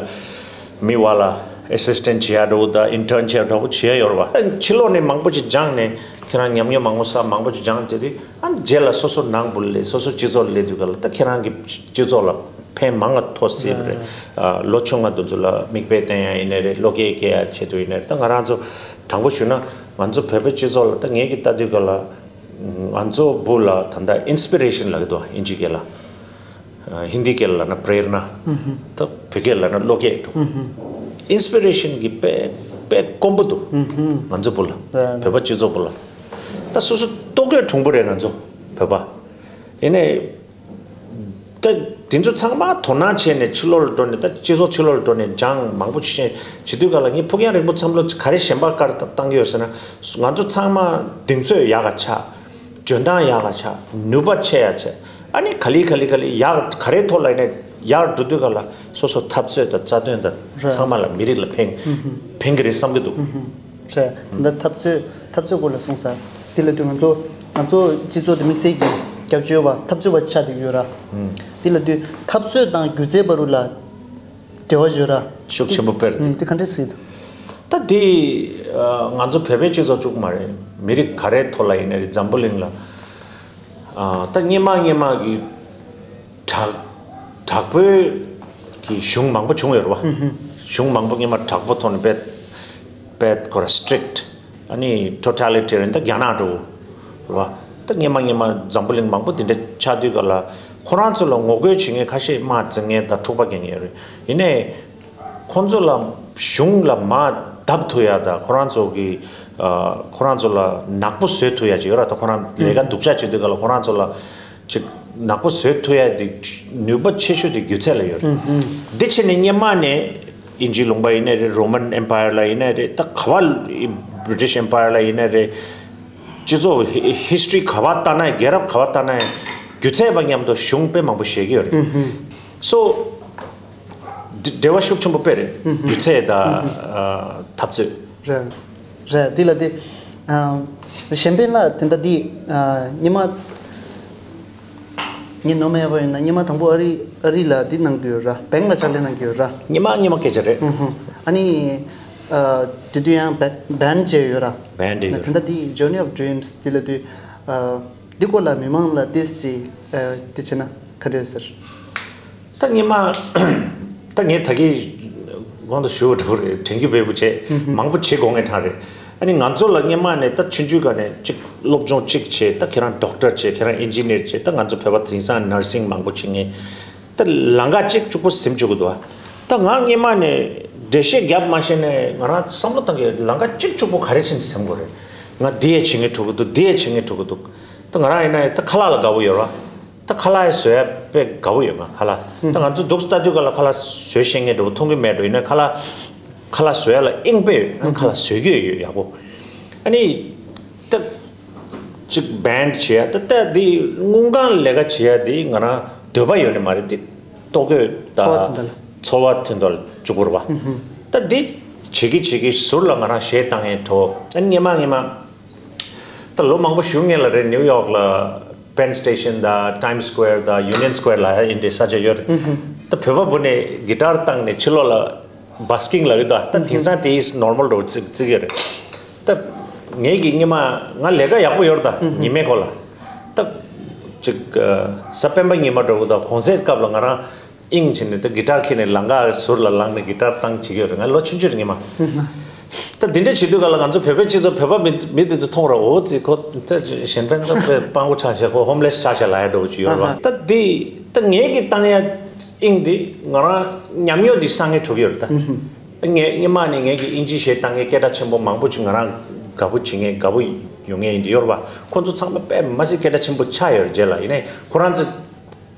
མི་བ་ལ་ཨེ་སིས་ཊེན་ཊི་བྱེད་ཡ་འདྲ་བོ་དང་ཨིན་ཊརན་བྱེད་ཡ་འདྲ་བོ་བྱེད་ཡ་ཡོད་རེད་པ། ཕྱི་ལོགས་ནས་མང་པོ་ཅིག་སྦྱངས་ནས་ཁྱེད་རང་ཉམས་མྱོང་མང་པོ་བསགས། མང་པོ་ཅིག་སྦྱངས་དེ་དུས་ཨ་རྗེས་ལ་སོ་སོ་ནང་སྦུག་ལ་སོ་སོ་སྤྱི་ཚོགས་ལ་སླེབས་དུས་ག་ལ་ད་ཁྱེད་རང་གི་སྤྱི་ཚོགས་ལ་ཕན་མང་ང་ཐོགས་སྲིད་པ་རེད། ཨ་ལོ་ཆུང་ང་དེ་ཚོ་ལ་མིག་དཔེ་བསྟན་ཡ་ཡིན་ནའི་རེད། བློ་སྐྱེད་སྐྱེ་ཡ་ཆེད་དུ་ཡིན་ནའི་རེད། ད་ང་རང་ཚོ་དྲང་པོ་ཞུས་ན་ང་ཚོ་བོད་པའི་སྤྱི་ཚོགས་ལ་ད་ངེད་ཀྱིས་ལྟ་དུས་ག་ལ་ང་ཚོ་སྦུག་ལ་ད་ལྟ་ཨིན་སི་པི་རེ་ཤན་ལབ་ཀྱི་འདུག་ཨིན་ཇི་སྐད་ལ། ཧིན་དི་སྐད་ལ་ལབ་ན་པྲེར་ན། ད་བོད་སྐད་ལ་ལབ་ན་བློ་སྐྱེད་འདུག་ཨིན་སི་པི་རེ་ཤན་གྱི་དཔེ་དཔེ་དཀོན་པོ་འདུག་ང་ཚོ་སྦུག་ལ། བོད་པ་སྤྱི་ཚོགས་སྦུག་ལ། ད་སོ་སོ་ལྟོ་གོས་གྲུང་པོ་རེད་ང་ཚོ་བོད་པ། ཡིན་ནའི་ད་དེ་ཚོ་ཚང་མ་དོ་སྣང་བྱས་ནས་ཕྱི་ལོགས་ལ་འགྲོ་ནས། ད་སྤྱི་ཚོགས་ཕྱི་ལོགས་ལ་འགྲོ་ནས་སྦྱངས་མང་པོ་ཞིག་བྱེད་དུས་ག་ལ་ངས་ཕུགས་རྒྱང་རིང་པོ་བསམ་བློ་ག་རེ་གཞན་པ་བཀར་བཏང་གི་ཡོད་ཟེར་ན། ང་ཚོ་ཚང་མ་གདེང་ཚོད་ཡག་ག་ཆགས། འཇོན་ཐང་ཡག་ག་ཆགས། ནུས་པ་ཆེ་ཡ་ཆེ། ཨ་ནི་ག་ལེ་ག་ལེ་ག་ལེ་ཡག་ག་རེ་ཐོག་ལ་ཡིན་ན་ཡག་འགྲོ་དུས་ག་ལ་སོ་སོ་འཐབ་རྩོད་དང་རྩ་དོན་དང་རེད། ཚང་མ་ལ་མི་རིགས་ལ་ཕན་ཕན་གི་རེད་བསམ་གི་འདུག་རེད། དེ་འདྲ་འཐབ་རྩོད་འཐབ་རྩོད་སྐོར་ལ་གསུངས་ས། དེ་ལ་དུས་ང་ཚོ་ང་ཚོ་སྤྱི་ཚོགས་དེ་དམིགས་བསལ་གྱི་སྐྱབས་བཅོལ་བ་འཐབ་རྩོད་པ་ཆགས་བསྡད་ཀྱི་ཡོད་ར། དེ་ལ་དུས་འཐབ་རྩོད་དང་སྒྱུ་རྩལ་བར་ལ་འབྲེལ་བ་ཡོད་ར། ཤུགས་ཆེན་པོ་སྤེལ་རེད། དེ་ག་འདྲས་སྲིད་འདུག་ད་དེ་ང་ཚོ་བོད་པའི་སྤྱི་ཚོགས་གཅིག་པུ་མ་རེད། མི་རིགས་ག་རེའི་ཐོག་ལ་ཡིན་ན་རེད། འཛམ་བུ་གླིང་ལ། ད་སྔོན་མ་སྔོན་མ་གི་དྲག་དྲག་པོའི་གི་གཞུང་མང་པོ་བྱུང་ཡོད་རེད་བ། གཞུང་མང་པོ་སྔོན་མ་དྲག་པོ་ཐོག་ནས་དཔེ་དཔེ་ཁོ་ར་སི་ཊིག་ཊི། ཨ་ནི་ཊོ་ཊ་ལི་ཊེ་རི་ཡན་ད་རྒྱ་ནག་འགྲོ་རེད་བ། ད་སྔོན་མ་སྔོན་མ་འཛམ་བུ་གླིང་མང་པོ་དེ་འདྲ་ཆགས་དུས་ག་ལ་ཁོ་རང་ཚོ་ལ་ངོ་རྒོལ་བྱེད་མཁན་ཁ་ཤས་དམག་འཛིང་མཁན་དང་འཁྲུག་པ་རྒྱག་མཁན་ཡོད་རེད། ཡིན་ནའི། ཁོང་ཚོ་ལ་གཞུང་ལ་མར་བརྡབ་ཐུབ་ཡ་དང་ཁོ་རང་ཚོ་གི་ཨ་ཁོ་རང་ཚོ་ལ་ནག་པོ་བཟོ་ཐུབ་ཡ་ཅིག་ཡོད་ར། ད་ཁོ་རང་ལས་ཀ་སྡུག་ཅག་བྱེད་དུས་ག་ལ་ཁོ་རང་ཚོ་ལ་ཅིག་ནག་པོ་བཟོ་ཐུབ་ཡ་དེ་ནུས་པ་ཆེ་ཤོས་དེ་སྒྱུ་རྩལ་ལ་ཡོད་རེད། འདི་ཕྱི་ནས་སྔོན་མ་ནས་དབྱིན་ཇིའི་ལུང་པ་ཡིན་ནའི་རེད། རོ་མན་ཨེམ་པ་ཡར་ལ་ཡིན་ནའི་རེད། ད་ག་བ་བྷི་རི་ཊིཤ་ཨེམ་པ་ཡར་ལ་ཡིན་ནའི་རེད། སྤྱི་ཚོགས་ཧི་ཧི་སི་ཊོ་རི་ག་བ་ལྟ་ན་ཡང་རྒྱལ་རབས་ག་བ་ལྟ་ན་ཡང་སྒྱུ་རྩལ་པ་མཉམ་དུ་གཞུང་དཔེ་མང་པོ་བཞེས་ཀྱི་ཡོད་རེད། སོ། འབྲེལ་བ་ཤུགས་ཆེན་པོ་དཔེ་རེད། སྒྱུ་རྩལ་དང་འཐབ་རྩོད། རེད། རེད། འདི་ལ་དེ་གཞན་ཕན་ལ་དེ་འདྲ་འདི་སྔོན་མ་ངས་ནོར་མེད་པ་ཡིན་ན་སྔོན་མ་དང་པོ་ཨ་རི་ཨ་རི་ལ་འདི་གནང་གི་ཡོད་ར། བེང་ལ་ཕྱག་ལས་གནང་གི་ཡོད་ར། སྔོན་མ་སྔོན་མ་སྐད་ཆ་རེད། ཨ་ནི་དེ་དུས་ཡང་བེན་བེན་བྱས་ཡོད་ར། བེན་བྱས་ཡོད་ར། དེ་འདྲ་འདི་Journey of Dreams འདི་ལ་དུས་འདི་སྐོར་ལ་མི་མང་ལ་ཏིས་ཅིག་འདི་བྱས་ན་ག་འདྲ་ཡོད་ཟེར། ད་སྔོན་མ་ད་ངས་ད་གིན་གོང་དུ་ཞུ་བ་འདྲ་བོ་རེད། དྲན་རྒྱུ་བས་པོ་བྱས་མང་པོ་བྱེད་དགོས་ངེས་ཐང་རེད། ཨ་ནི་ང་ཚོ་ལ་སྔོན་མ་ནས་ད་ཆུང་ཆུང་སྒང་ནས་གཅིག་སློབ་སྦྱོང་གཅིག་བྱས། ད་ཁྱེད་རང་ཌོག་ཊར་བྱས། ཁྱེད་རང་ཨིན་ཇི་ནིར་བྱས། ད་ང་ཚོ་བོད་པ་དེང་སང་ནར་སིང་མང་པོ་བྱེད་མཁན། ད་ལམ་ཁ་གཅིག་གཅིག་པོ་ཟིན་བཅུག་གི་འདུག་ད་ང་སྔོན་མ་ནས་འགྲེལ་བཤད་རྒྱབ་མ་ཤེས་ནས་ང་རང་བསམ་བློ་བཏང་གི། ལམ་ཁ་གཅིག་གཅིག་པོ་ག་རེ་བྱས་ནས་ཟིན་དགོས་རེད། ང་འདི་ཡས་བྱེད་མཁན་འགྲོ་གི་འདུག་འདི་ཡས་བྱེད་མཁན་འགྲོ་གི་འདུག་ད་ང་རང་ཡིན་ན་ད་ཁ་ལག་ལ་དགའ་བོ་ཡོད་ར། ད་ཁ་ལག་ཡ་བཟོ་ཡ་དཔེ་དགའ་བོ་ཡོད། ང་ཁ་ལག་ད་ང་ཚོ་འདུག་ལྟ་དུས་ག་ལ་ཁ་ལག་བཟོ་ཤེས་མཁན་འདྲ་བོ་མཐོང་གི་མེད་འགྲོ། ཡིན་ན་ཁ་ལག་ཁ་ལག་བཟོ་ཡ་ལ་དབྱིངས་དཔེ་ཡོད། ང་ཁ་ལག་བཟོ་གི་ཡོད་ཡག་པོ། ཨ་ནི་ད་ཅིག་བེན་ཌི་བྱེད་ཡ། ད་ད་འདི་དངུལ་ཁང་ལས་ཀ་བྱེད་ཡ་འདི་ང་རང་འདོད་པ་ཡོད་ནི་མ་རེད། འདི་ལྟོ་གོས་ད་འཚོ་བ་མཐུན་ཐོག་ལ་འཚོ་བ་མཐུན་ཐོག་ལ་བཅུག་དགོས་རེད་པ། ད་འདི་བྱེད་ཀྱི་བྱེད་ཀྱི་ཟུར་ལ་ང་རང་གཞས་བཏང་ཡས་འགྲོ། ཨ་ནི་སྔོན་མ་སྔོན་མ་ད་ལོ་མང་པོ་ཞིག་སྔོན་ལ་རེད། ནིའུ་ཡོག་ལ་པེན་སི་ཊེ་ཤན་དང་ཊའིམ་སི་ཀོ་ཝེར་དང་ཡུ་ནི་ཡན་སི་ཀོ་ཝེར་ལབ་ཡ་ཡིན་དེ་ས་ཆ་ཡོད་རེད། ད་བོད་པ་བུ་ནས་གི་ཊར་བཏང་ནས་ཕྱི་ལོགས་ལ་བ་སི་ཀིང་ལབ་ཀྱི་འདུག་ད་དེང་སང་དེ་ཨིས་ནོར་མལ་འདྲ་བོ་བརྩི་བརྩི་གི་ཡོད་རེད། ད་ངེད་ཀྱི་སྔོན་མ་ང་ལས་ཀ་ཡག་པོ་ཡོད་རེད། ད་ཉི་མའི་སྐོར་ལ་ད་ཅིག་གཟའ་སྤེན་པ་ཉི་མ་འདྲ་བོ་དང་གུང་སེང་སྐབས་ལ་ང་རང་དབྱིངས་ཕྱིན་ནས་ད་གི་ཊར་ཁྱེར་ནས་ལམ་ཁ་ཟུར་ལ་ལངས་ནས་གི་ཊར་བཏང་བྱེད་ཀྱི་ཡོད་རེད། ང་ལོ་ཆུང་ཆུང་རེད་སྔོན་མ། ད་འདི་འདྲ་བྱེད་དུས་ག་ལ་ང་ཚོ་བོད་པའི་སྤྱི་ཚོགས་བོད་པ་མི་མི་འདི་ཚོ་མཐོང་ར། འོ་ཙི་ཁོ་ད་གཞན་ཕན་ད་དཔེ་སྤྲང་པོ་ཆགས་ཤག་ཁོ་ཧོམ་ལེ་སི་ཆགས་ཤག་ལབ་ཡ་འདྲ་བོ་ཅིག་ཡོད་རེད་པ། ད་འདི་ད་ངེད་ཀྱི་བཏང་ཡ་དབྱིངས་འདི་ང་རང་ཉམས་མྱོང་འདི་བསགས་མཁན་འགྲོ་གི་ཡོད་རེད་ད། ངས་སྔོན་མ་ནས་ངེད་ཀྱི་དབྱིན་ཇིའི་གཞས་བཏང་མཁན་སྐད་གྲགས་ཆེན་པོ་མང་པོ་ཅིག་ང་རང་དགའ་པོ་བྱེད་མཁན་དགའ་པོ་ཡོང་མཁན་ཡིན་འདི་ཡོད་རེད་པ། ཁོ་ཚོ་ཚང་མ་དཔེ་མི་སྲིད་སྐད་གྲགས་ཆེན་པོ་ཆགས་ཡོད་རེད། རྗེས་ལ་ཡིན་ནའི་ཁོ་རང་ཚོ་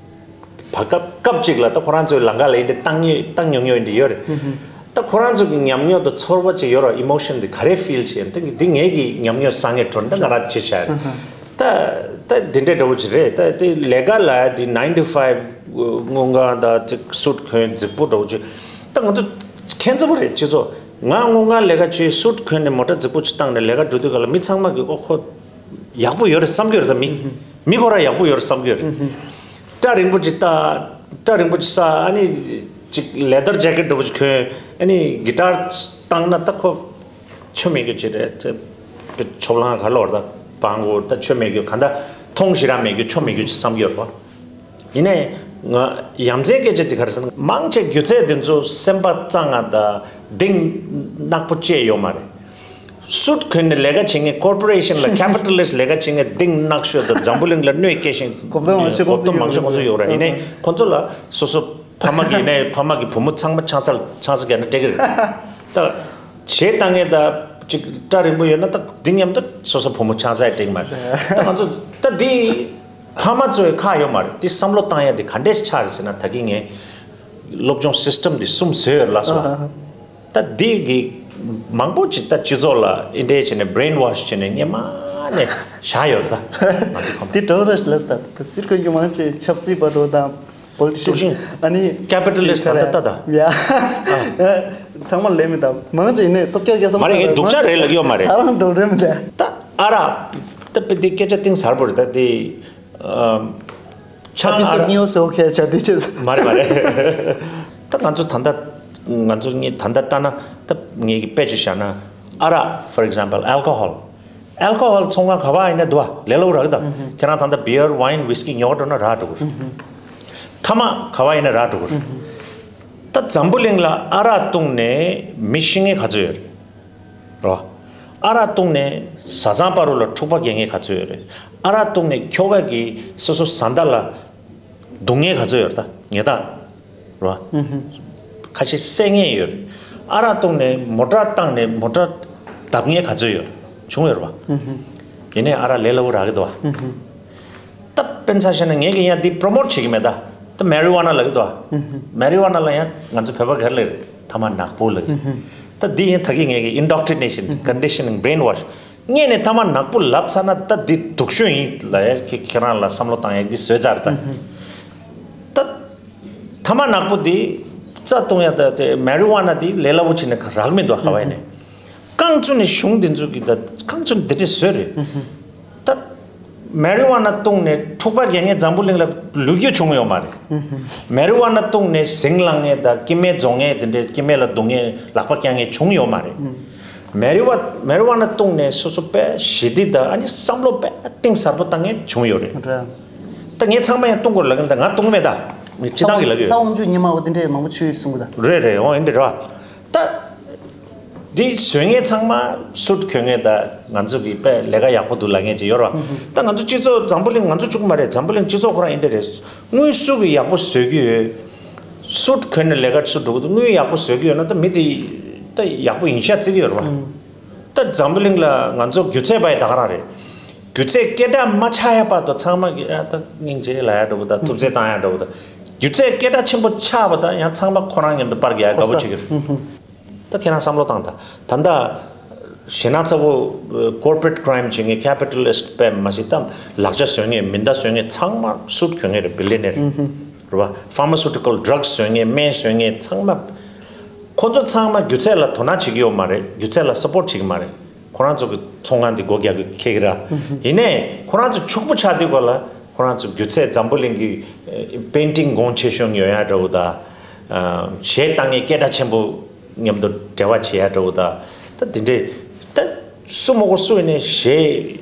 བར་སྐབས་སྐབས་གཅིག་ལ་ད་ཁོ་རང་ཚོའི་ལམ་ཁ་ལ་ཡིན་དེ་བཏང་ཡོད་བཏང་མྱོང་མྱོང་ཡིན་དེ་ཡོད་རེད། ད་ཁོ་རང་ཚོ་གི་ཉམས་མྱོང་དང་ཚོར་བ་ཅིག་ཡོད་རེད། ཨི་མོ་ཤན་དེ་ག་རེ་ཕིལ་བྱེད་ཡོད་དེ་འདི་ངེད་ཀྱི་ཉམས་མྱོང་བསགས་མཁན་འགྲོ་ན་ད་ང་རང་ཅི་བྱ་ཡོད་རེད། ད་ད་འདི་འདྲའི་འདྲ་བོ་ཅིག་རེད། ད་དེ་ལས་ཀ་ལ་དེ་ནའིན་ཊི་ཕའིབ་དངུལ་ཁང་དང་ཅིག་སུཊ་གོན་རྫིག་པོ་འདྲ་བོ་ཅིག་ད་ང་ཚོ་ཁྱད་མཚར་པོ་རེད། སྤྱི་ཚོགས་ང་དངུལ་ཁང་ལས་ཀ་བྱེད་སུཊ་གོན་ནས་མོ་ཊ་རྫིག་པོ་ཅིག་བཏང་ནས་ལས་ཀ་འགྲོ་དུས་ག་ལ་མི་ཚང་མ་གི་ཨོ་ཁོ་ཡག་པོ་ཡོད་རེད་བསམ་གྱི་ཡོད་རེད། ད་མི་མི་ཁོ་རང་ཡག་པོ་ཡོད་རེད་བསམ་གྱི་ཡོད་རེད། སྐྲ་རིང་པོ་ཅིག་བཏགས། སྐྲ་རིང་པོ་ཅིག་བསགས། ཨ་ནི་ཅིག་ལེ་དར་ཇེ་ཀེཊ་འདྲ་བོ་ཅིག་གོན། ཨ་ནི་གི་ཊར་བཏང་ན་ད་ཁོ་ཆོ་མེད་རྒྱུ་ཅིག་རེད། ཆོབ་ལང་ག་ལོར་ད་བང་གོ་ད་ཆོ་མེད་རྒྱུ་ག་འདྲ་མཐོང་ཞེ་དྲག་མེད་རྒྱུ་ཆོ་མེད་རྒྱུ་ཅིག་བསམ་གྱི་ཡོད་རེད་པ། ཡིན་ནའི་ང་ཡ་མཚན་སྐད་ཆ་དེ་ག་རེ་ཟེར་ན། མང་ཆེ་སྒྱུ་རྩལ་དེ་ཚོ་སེམས་པ་གཙང་ང་དང་གདེང་ནག་པོ་བཅས་ཡོད་མ་རེད། སུཊ་གོན་ནས་ལས་ཀ་བྱེད་མཁན་ཀོར་པོ་རེ་ཤན་ལ་ཁེ་པི་ཊ་ལི་སི་ཊི་ལས་ཀ་བྱེད་མཁན་གདེང་ནག་ཤོས་དང་འཛམ་བུ་གླིང་ལ་གནོད་སྐྱེལ་ཤིང་གོ་བརྡ་མང་ཤོས་གོ་བརྡ་མང་ཤོས་ཁོང་ཚོ་ཡོད་རེད། ཡིན་ནའི་ཁོང་ཚོ་ལ་སོ་སོ་ཕ་མ་གི་ནས་ཕ་མ་གི་བུ་མོ་ཚང་མ་ཆང་ས་ཆང་ས་བརྒྱབ་ན་སྤྲད་ཀྱི་རེད། ད་གཞས་བཏང་མཁན་ད་ཅིག་སྐྲ་རིང་པོ་ཡོད་ན་ད་འདི་མཉམ་དུ་སོ་སོ་བུ་མོ་ཆང་ས་ཡ་སྤྲད་ཀྱི་མ་རེད། ད་ང་ཚོ་ད་འདི། ཕ་མ་ཚོའི་ཁག་ཡོད་མ་རེད། དེ་བསམ་བློ་བཏང་ཡ་དེ་ག་འདྲས་ཆགས་རེད་ཟེར་ན། ད་གིན་ངས་སློབ་སྦྱོང་སི་སི་ཊམ་དེ་གསུམ་བཟོས་ཡོད་རེད་ལགས་སོ། ད་འདི་གི་མང་པོ་ཅིག་ད་སྤྱི་ཚོགས་ལ་འདི་འདྲས་བྱས་ནས་བྷི་རེན་ཝོཤ་བྱས་ནས་སྔོན་མ་ནས་བཞག་ཡོད་རེད། ད་ང་ཚོ་ཁོ་ན་དེ་འགྲོ་རེད་ལགས་སོ། ད་སུཊ་གོན་རྒྱུ་མང་ཆེ་ཆབ་སྲིད་པ་འདྲ་བོ་དང་པོ་ལི་ཊི་ཤན། དཀྲུག་ཤིང་། ཨ་ནི་ཁེ་པི་ཊ་ལི་སི་ཊི་ད་ད་ད་ད། ཡ། ཚང་མ་ལས་མི་ད་མང་ཆེ་ཡིན་ནའི་སྟོབས་རྒྱལ་སྐལ་བཟང་མ་རེད། ངས་སྡུག་ཅག་རེད་ལབ་ཀྱི་ཡོད་མ་རེད། ད་རང་འགྲོ་རེད་མི་ད། ད་ཨ་ར། ད་དཔེ་འདི་སྐད་ཆ་གཏིང་ཟབ་པོ་རེད། ད་དེ་ཨམ། ཆང་ཨ་ཕི་ཨ་སི་ར། ནིའུ་སི་ཨོ་ཁེ་ཆ་དེ་ཆེ། མ་རེད་མ་རེད། ད་ང་ཚོ་ད་ལྟ་ང་ཚོ་ངས་ད་ལྟ་ལྟ་ན་ད་ངས་ཀྱི་དཔེ་ཅིག་བཞག་ན། ཨ་ར། ཕོར་ཨེག་ཛམ་པལ་ཨལ་ཀོ་ཧོལ། ཨལ་ཀོ་ཧོལ་ཚོང་ཁང་ག་པར་ཡིན་ན་འདུག་བ། ལས་སླ་བོ་རག་གི་ད། ཁྱེད་རང་ད་ལྟ་བི་ཡར་ཝའིན་ཝིས་ཀི་ཉོ་འགྲོ་ན་རག་འགྲོ་གི་རེད། ཐ་མག་ག་པར་ཡིན་ན་རག་འགྲོ་གི་རེད། ད་འཛམ་བུ་གླིང་ལ་ཨ་རག་བཏུང་ནས་མི་ཤི་མཁན་ག་ཚོད་ཡོད་རེད། རོ། ཨ་རག་བཏུང་ནས་བཟའ་ཚང་བར་ལ་འཁྲུག་པ་རྒྱག་མཁན་ག་ཚོད་ཡོད་རེད། ཨ་རག་བཏུང་ནས་ཁྱོ་ག་གིས་སོ་སོ་བཟའ་ཟླ་ལ་རྡུང་མཁན་ག་ཚོད་ཡོད་རེད། ད་ཉེས་དག་རོ། ཁ་ཤས་བསད་མཁན་ཡོད་རེད། ཨ་རག་བཏུང་ནས་མོ་ཊ་བཏང་ནས་མོ་ཊ་བརྡབ་མཁན་ག་ཚོད་ཡོད་རེད། བྱུང་ཡོད་རེད་པ། ཡིན་ནའི་ཨ་རག་ལས་སླ་བོ་རག་གི་འདུག་བ། ད་དཔེར་ན་ཆ་བཞག་ན་ངས་ཀྱི་ཡང་འདི་པྲོ་མོཊ་བྱེད་ཀྱི་མེད་ད། ད་མེ་རི་ཝ་ན་ལབ་ཀྱི་འདུག་ཨ། མེ་རི་ཝ་ན་ལ་ཡང་ང་ཚོ་བོད་པ་ག་རེ་ལབ་རེད། ཐ་མག་ནག་པོ་ལབ་ཀྱི། ད་འདི་ཡིན་ད་གིན་ངས་ཀྱི་ཨིན་ཌོག་ཊི་ནེ་ཤན་ཀོན་ཌི་ཤ་ནིང་བྷི་རེན་ཝོཤ། སྔོན་ནས་ཐ་མག་ནག་པོ་ལབ་ཚར་ན་ད་འདི་སྡུག་ཤོས་ཡིན་ལབ་ཡ་ཁྱེད་ཁྱེད་རང་ལ་བསམ་བློ་བཏང་ཡ་འདི་བཟོས་ཚར་ད། ད་ཐ་མག་ནག་པོ་འདི་རྩ་བཏུང་ཡ་ད་དེ་མེ་རི་ཝ་ན་འདི་ལས་སླ་བོ་བྱས་ནས་རག་མི་འདུག་ཧ་ཝའི་ནས། རྐང་བཙུགས་ནས་གཞུང་འདི་ཚོ་གི་ད་རྐང་བཙུགས་ནས་འདི་འདྲས་བཟོས་རེད། ད་མེ་རི་ཝ་ན་བཏུང་ནས་འཁྲུག་པ་རྒྱག་མཁན་འཛམ་བུ་གླིང་ལ་ལོ་རྒྱུས་བྱུང་ཡོད་མ་རེད། མེ་རི་ཝ་ན་བཏུང་ནས་ཟིང་ལངས་མཁན་དང་སྐྱེ་དམན་རྫོང་མཁན་དེ་འདྲས་སྐྱེ་དམན་ལ་རྡུང་མཁན་ལག་པ་བརྐྱངས་མཁན་བྱུང་ཡོད་མ་རེད། མེ་རི་ཝ་མེ་རི་ཝ་ན་བཏུང་ནས་སོ་སོ་དཔེ་ཞི་བདེ་དང་ཨ་ནི་བསམ་བློ་དཔེ་གཏིང་ཟབ་པོ་བཏང་མཁན་བྱུང་ཡོད་རེད། རེད། ད་ངས་ཚང་མ་ཡང་བཏུང་དགོས་ལབ་གིན། ད་ང་བཏུང་མེད་ད། ངས་སྤྱི་བཏང་གི་ལབ་ཡོད། ལྷ་དབང་ཕྱུག་སྙེ་མ་བ་དེ་འདྲས་མང་པོ་ཆུ་ཡོད་གསུང་གི་ད། རེད་རེད། འོང་ཡིན་འདྲ་ར། ད། འདི་བཟོ་མཁན་ཚང་མ་སུད་གྱོན་མཁན་ད་ང་ཚོ་གི་དཔེ་ལས་ཀ་ཡག་པོ་འདུག་ལབ་མཁན་ཅིག་ཡོད་ར། ད་ང་ཚོ་སྤྱི་ཚོགས་འཛམ་བུ་གླིང་ང་ཚོ་གཅིག་པུ་མ་རེད། འཛམ་བུ་གླིང་སྤྱི་ཚོགས་ཁོ་རང་ཡིན་འདྲ་རེད། དངུལ་སུ་གི་ཡག་པོ་བཟོ་གི་ཡོད། སུད་གྱོན་ནས་ལས་ཀ་སུ་འགྲོ་གི་འདུག་དངུལ་ཡག་པོ་བཟོ་གི་ཡོད་ན་ད་མི་དེ་ད་ཡག་པོ་ཡིན་ཤག་བརྩི་གི་ཡོད་ར་བ། ད་འཛམ་བུ་གླིང་ལ་ང་ཚོ་སྒྱུ་རྩལ་པ་ཡི་ད་ག་རང་རེད། སྒྱུ་རྩལ་སྐད་གྲགས་མ་ཆགས་ཡ་བར་དུ་ཚང་མ་གི་ཨ་ད་སྙིང་རྗེ་ལབ་ཡ་འདྲ་བོ་ད་ཐུབ་ཚད་བཏང་ཡ་འདྲ་བོ་ད། སྒྱུ་རྩལ་སྐད་གྲགས་ཆེན་པོ་ཆགས་པ་དང་ཡང་ཚང་མ་ཁོ་རང་མཉམ་དུ་པར་རྒྱག་ཡ་དགའ་པོ་བྱེད་ཀྱི་རེད། ད་ཁྱེད་རང་བསམ་བློ་བཏང་ད། ད་ལྟ་ཞེ་ན་ཚ་བོ་corporate crime བྱེད་མཁན་capitalist པས་མ་ཤེས་ད་ལག་ཆ་བཟོ་མཁན་མེ་མདའ་བཟོ་མཁན་ཚང་མ་སུད་གྱོན་མཁན་རེད། billionaire རེད་བ། pharmaceutical drugs བཟོ་མཁན་སྨན་བཟོ་མཁན་ཚང་མ། ཁོ་ཚོ་ཚང་མ་སྒྱུ་རྩལ་ལ་དོ་སྣང་བྱེད་ཀྱི་ཡོད་མ་རེད། སྒྱུ་རྩལ་ལ་support བྱེད་ཀྱི་མ་རེད། ཁོ་རང་ཚོ་གི་ཚོང་ཁང་འདི་སྒོ་རྒྱག་གི་ཁེལ་གི་ར། ཡིན་ནའི་ཁོ་རང་ཚོ་ཕྱུག་པོ་ཆགས་དུས་སྐོར་ལ་ཁོ་རང་ཚོ་སྒྱུ་རྩལ་འཛམ་བུ་གླིང་གི་painting གོང་ཆེ་ཤོས་ཉོ་ཡ་འདྲ་བོ་དང་། གཞས་བཏང་མཁན་སྐད་གྲགས་ཆེན་པོ་མཉམ་དུ་འབྲེལ་བ་བྱེད་ཡ་འདྲ་བོ་དང་། ད་འདི་འདྲའི་ད་སུ་མོ་གོ་སུ་ཡིན་ནའི་གཞས།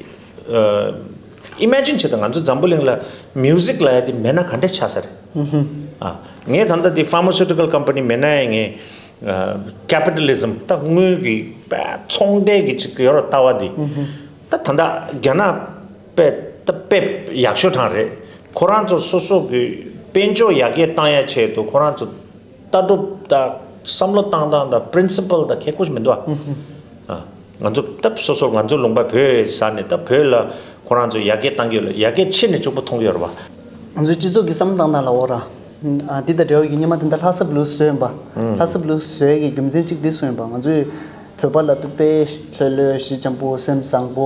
ཨ། imagine བྱེད་དང་ང་ཚོ་འཛམ་བུ་གླིང་ལ་music ལབ་ཡ་དེ་མེད་ན་ག་འདྲས་ཆགས་ས་རེད། ཨ། ངས་ད་ལྟ་དེ་pharmaceutical company མེད་ན་ཡང་ངས་ཨ། capitalism ད་དངུལ་གྱི་པ་ཚོང་འབྲེལ་གྱི་ཅིག་ཡོད་ར་ལྟ་བ་དེ། ད་ད་ལྟ་རྒྱ་ནག་པས་ད་དཔེ་ཡག་ཤོས་གྲངས་རེད། ཁོ་རང་ཚོ་སོ་སོ་གི་དཔལ་འབྱོར་ཡར་རྒྱས་བཏང་ཡ་ཆེད་དུ་ཁོ་རང་ཚོ་ལྟ་གྲུབ་དང་བསམ་བློ་བཏང་སྟངས་དང་principle དང་ཁེ་ཁུར་ཞིག་མི་འདུག་ཨ། ཨ། ང་ཚོ་ད་སོ་སོ་ང་ཚོ་ལུང་པ་བོད་ས་ནས་ད་བོད་ལ་ཁོ་རང་ཚོ་ཡར་རྒྱས་བཏང་གི་ཡོད་ལ་ཡར་རྒྱས་ཕྱིན་ནས་ཕྱུག་པོ་མཐོང་གི་ཡོད་རེད་བ། ང་ཚོའི་སྤྱི་ཚོགས་ཀྱི་བསམ་བློ་བཏང་སྟངས་ལ་འོ་ར། ཨ། འདི་དང་འབྲེལ་བ་ཡོད་སྙེ་མ་དེ་འདྲ་ལྷ་ས་blues བཟོས་ཡིན་པ། ལྷ་ས་blues བཟོས་ཀྱི་རྒྱུ་མཚན་གཅིག་འདི་སོང་ཡིན་པ། ང་ཚོས་བོད་པ་ལ་ཏུ་དཔེ་ལྷོད་ལྷོད་གཤིས་འཇམ་པོ་སེམས་བཟང་པོ་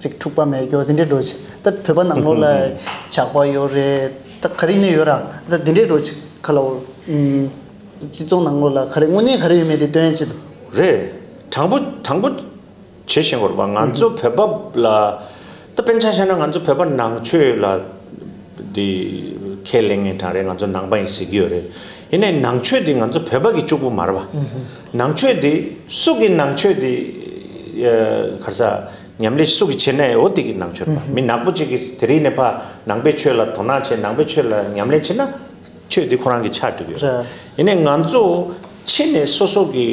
ཅིག་འཁྲུག་པ་མེད་སྐྱོ་དེ་འདྲའི་འགྲོ་ཅིག་ད་བོད་པ་ནང་ལོགས་ལ་ཇག་པ་ཡོད་རེད། ད་ག་རེ་ཡིན་ནའི་ཡོད་ར། ད་དེ་འདྲའི་འགྲོ་ཅིག་ག་ལ་འོ། སྤྱི་ཚོགས་ནང་ལོགས་ལ་ག་རེ་དངོས་གནས་ག་རེ་ཡོད་མེད་དེ་སྟོན་ཡ་ཆེད་དུ། རེད། དྲང་པོ་དྲང་པོ་བྱེད་ཤེས་དགོས་རེད་པ། ང་ཚོ་བོད་པ་ལ་ད་དཔེར་ཆ་བཞག་ན་ང་ཚོ་བོད་པ་ནང་ཆོས་ལ་འདི་ཁས་ལེན་མཁན་གྲངས་རེད། ང་ཚོ་ནང་པ་ཡིན་ཟེར་གྱི་ཡོད་རེད། ཡིན་ནའི་ནང་ཆོས་འདི་ང་ཚོ་བོད་པ་གི་གཅིག་པུ་མ་རེད་པ། ནང་ཆོས་འདི་སུ་གི་ནང་ཆོས་འདི་ག་རེ་ཟ་ཉམས་ལེན་སུ་གི་བྱེད་ནའི་འོ་དེ་གི་ནང་ཆོས་རེད་པ། མི་ནག་པོ་གཅིག་གིས་དེ་རིང་ནས་ཕར་ནང་པའི་ཆོས་ལ་དོ་སྣང་བྱེད་ནང་པའི་ཆོས་ལ་ཉམས་ལེན་བྱེད་ན། ཆོས་འདི་ཁོ་རང་གི་ཆགས་འགྲོ་གི་ཡོད། རེད། ཡིན་ནའི་ང་ཚོ་ཕྱི་ནས་སོ་སོ་གི་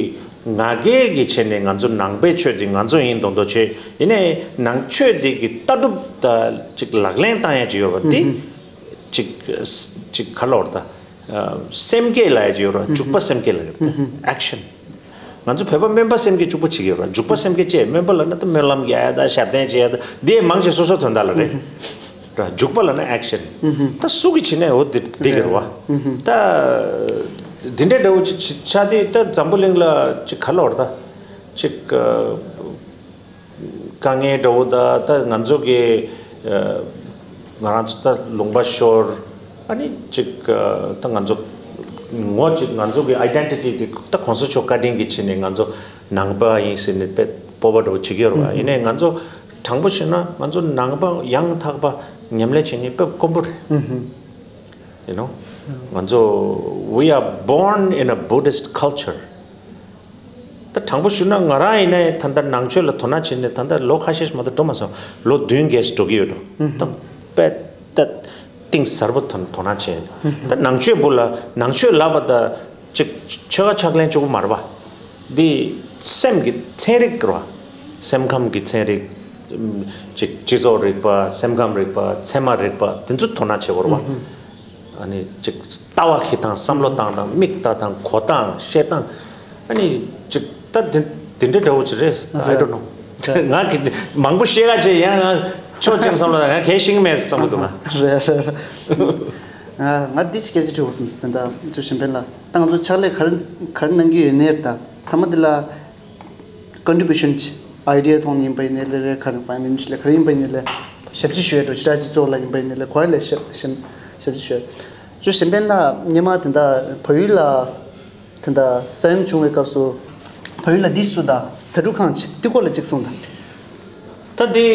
ང་རྒྱལ་གྱི་ཆེད་ནས་ང་ཚོ་ནང་པའི་ཆོས་འདི་ང་ཚོ་ཡིན་མདོག་མདོག་བྱེད། ཡིན་ནའི་ནང་ཆོས་འདི་གི་ལྟ་གྲུབ་དང་ཅིག་ལག་ལེན་བཏང་ཡ་ཅིག་ཡོད་པ་འདི་ཅིག་ཅིག་ག་ལབ་དགོས་རེད་ད། སེམས་བསྐྱེད་ལབ་ཡ་ཅིག་ཡོད་རེད། འཇུག་པ་སེམས་བསྐྱེད་ལབ་ཡ་རེད་ད། action། ང་ཚོ་བོད་པ་སྨོན་པ་སེམས་བསྐྱེད་གཅིག་པོ་བྱེད་ཀྱི་ཡོད་རེད། འཇུག་པ་སེམས་བསྐྱེད་ཅེས་སྨོན་པ་ལབ་ན་ད་སྨོན་ལམ་རྒྱག་ཡ་ད་ཞབས་བརྟན་བྱེད་ཡ་ད་འདི་ཡི་མང་ཆེ་སོ་སོ་དོན་དག་ལ་རེད། ར་འཇུག་པ་ལབ་ན་action། ད་སུ་གི་བྱེད་ནའི་འོ་འདི་འདི་གི་རེད་བ། ད་འདི་འདྲའི་འདྲ་བོ་ཅིག་ཆགས་དུས་ད་འཛམ་བུ་གླིང་ལ་ཅིག་ག་ལབ་དགོས་རེད་ད། ཅིག་དཀའ་ངལ་འདྲ་བོ་ད་ད་ང་ཚོ་གི་ང་རང་ཚོ་ད་ལུང་པ་ཤོར། ཨ་ནི་ཅིག་ད་ང་ཚོ་ངོ་ཅིག་ང་ཚོ་གི་identity དེ་ད་གོང་ས་མཆོག་བཀའ་དྲིན་གྱི་ཆེད་ནས་ང་ཚོ་ནང་པ་ཡིན་ཟེར་ནས་དཔེ་སྤོབས་པ་འདྲ་བོ་བྱེད་ཀྱི་ཡོད་རེད་བ། ཡིན་ནའི་ང་ཚོ་དྲང་པོ་བཤད་ན་ང་ཚོ་ནང་པ་ཡང་དག་པ་ཉམས་ལེན་བྱེད་མཁན་དཔེ་དཀོན་པོ་རེད། You know། ང་ཚོ we are born in a Buddhist culture། ད་དྲང་པོ་ཞུ་ན་ང་རང་ཡིན་ནའི་ད་ལྟ་ནང་ཆོས་ལ་དོ་སྣང་བྱས་ནས་ད་ལྟ་ལོ་ཁ་ཤས་ཤིག་མ་གཏོགས་འགྲོ་མ་སོང་། ལོ་བདུན་བརྒྱད་ཅིག་འགྲོ་གི་ཡོད་འགྲོ། ད་དཔེ་ད་གཏིང་ཟབ་པོ་དོ་དོ་སྣང་བྱས། ད་ནང་ཆོས་པོ་ལ་ནང་ཆོས་ལབ་པ་ད་ཅིག་ཆོལ་ཁ་ཕྱག་ལེན་གཅིག་པོ་མ་རེད་པ། འདི་སེམས་ཀྱི་ཚན་རིག་རེད་པ། སེམས་ཁམས་ཀྱི་ཚན་རིག་ཅིག་སྤྱི་ཚོགས་རིག་པ། སེམས་ཁམས་རིག་པ། ཚད་མ་རིག་པ། དེ་ཚོ་དོ་སྣང་བྱེད་དགོས་རེད་པ། ཨ་ནི་ཅིག་ལྟ་བ་ཁེ་སྟངས། བསམ་བློ་བཏང་སྟངས། མིག་ལྟ་སྟངས། གོ་སྟངས། བཤད་སྟངས། ཨ་ནི་ཅིག་ད་དེ་དེ་འདྲ་འདྲ་བོ་ཅིག་རེད། I don't know། ང་གི་མང་པོ་བཤད་ག་བྱས་ཡང་ང་ཆོག་ཅིག་བསམ་བློ། ང་གལ་ཤེས་ཀྱི་མེད་བསམ་གྱི་འདུག་ང་། རེད་རེད་རེད། ང་ང་འདི་ཞིག་སྐད་ཆ་དྲི་དགོས་བསམ་སོང་། ད་ཅོ་གཞན་ཕན་ལ་ད་ང་ཚོ་ཕྱག་ལས་ག་རེ་ག་རེ་གནང་གི་ཡོད་ནའི་ད་ཐ་མ་འདི་ལ། contribution ཅིག་idea ཐོག་ནས་ཡིན་པ་ཡིན་ནའི་ལས་རེད། ག་རེ་financial ག་རེ་ཡིན་པ་ཡིན་ནའི་ལས་ཞབས་ཕྱི་ཞུ་ཡ་འགྲོ་ཕྱི་དྲག་སྤྱི་ཚོགས་ལ་ཡིན་པ་ཡིན་ནའི་ལས་ག་རེ་ལས་ཞབས་ཞབས་ཞབས་ཕྱི་ཞུ་ཡ། ཅོ་གཞན་ཕན་ལ་སྔོན་མ་དེ་འདྲ་བལ་ཡུལ་ལ་དེ་འདྲ་ས་ཡོམ་བྱུང་བའི་སྐབས་སུ་བལ་ཡུལ་ལ་འདི་སུ་དང་དྭ་ཕྲུག་ཁང་ཅིག་འདི་སྐོར་ལ་ཅིག་གསུངས་དང་། ད་འདི་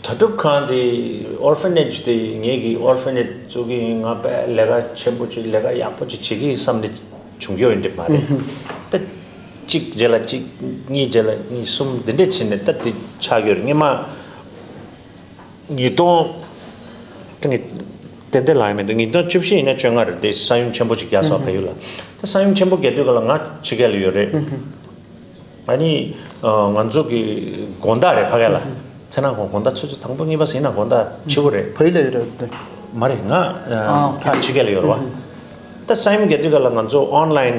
དྭ་ཕྲུག་ཁང་འདི་orphanage འདི་ངེད་ཀྱི་orphanage བཙུགས་ཀྱི་ཡིན། ང་དཔེ་ལས་ཀ་ཆེན་པོ་ཅིག་ལས་ཀ་ཡག་པོ་ཅིག་བྱེད་ཀྱི་ཡིན་བསམ་ནས་བྱུང་ཡོད་འདི་མ་རེད། ད་གཅིག་རྗེས་ལ་གཅིག་གཉིས་རྗེས་ལ་གཉིས་གསུམ་འདི་འདྲས་བྱས་ནས་ད་འདི་ཆགས་ཡོད་རེད། སྔོན་མ་ཉིས་སྟོང་ད་ངས་ ཏན་ཏན་ལགས་ཡིན་མི་འདུག་ཉིས་སྟོང་བཅུ་བཞི་ཡིན་ན་བཅོ་ལྔ་རེད་དེ། ས་ཡོམ་ཆེན་པོ་ཅིག་བརྒྱབ་སོང་བལ་ཡུལ་ལ། ད་ས་ཡོམ་ཆེན་པོ་བརྒྱབ་དུས་སྐབས་ལ་ང་ཕྱི་རྒྱལ་ལ་ཡོད་རེད། ཨ་ནི་ང་ཚོ་གི་དགོང་དག་རེད་ཕ་གི་ལ། མཚན་ནག་དགོང་དགོང་དག་ཆུ་ཚོད་དང་པོ་གཉིས་པ་ཟིན་ན་དགོང་དག་ཕྱི་པོ་རེད། བལ་ཡུལ་ལ་ཡོད་རེད་དེ། མ་རེད་ང་ཨ་ཕ་ཕྱི་རྒྱལ་ལ་ཡོད་རེད་བ། ད་ས་ཡོམ་བརྒྱབ་དུས་སྐབས་ལ་ང་ཚོ་ཨོན་ལན་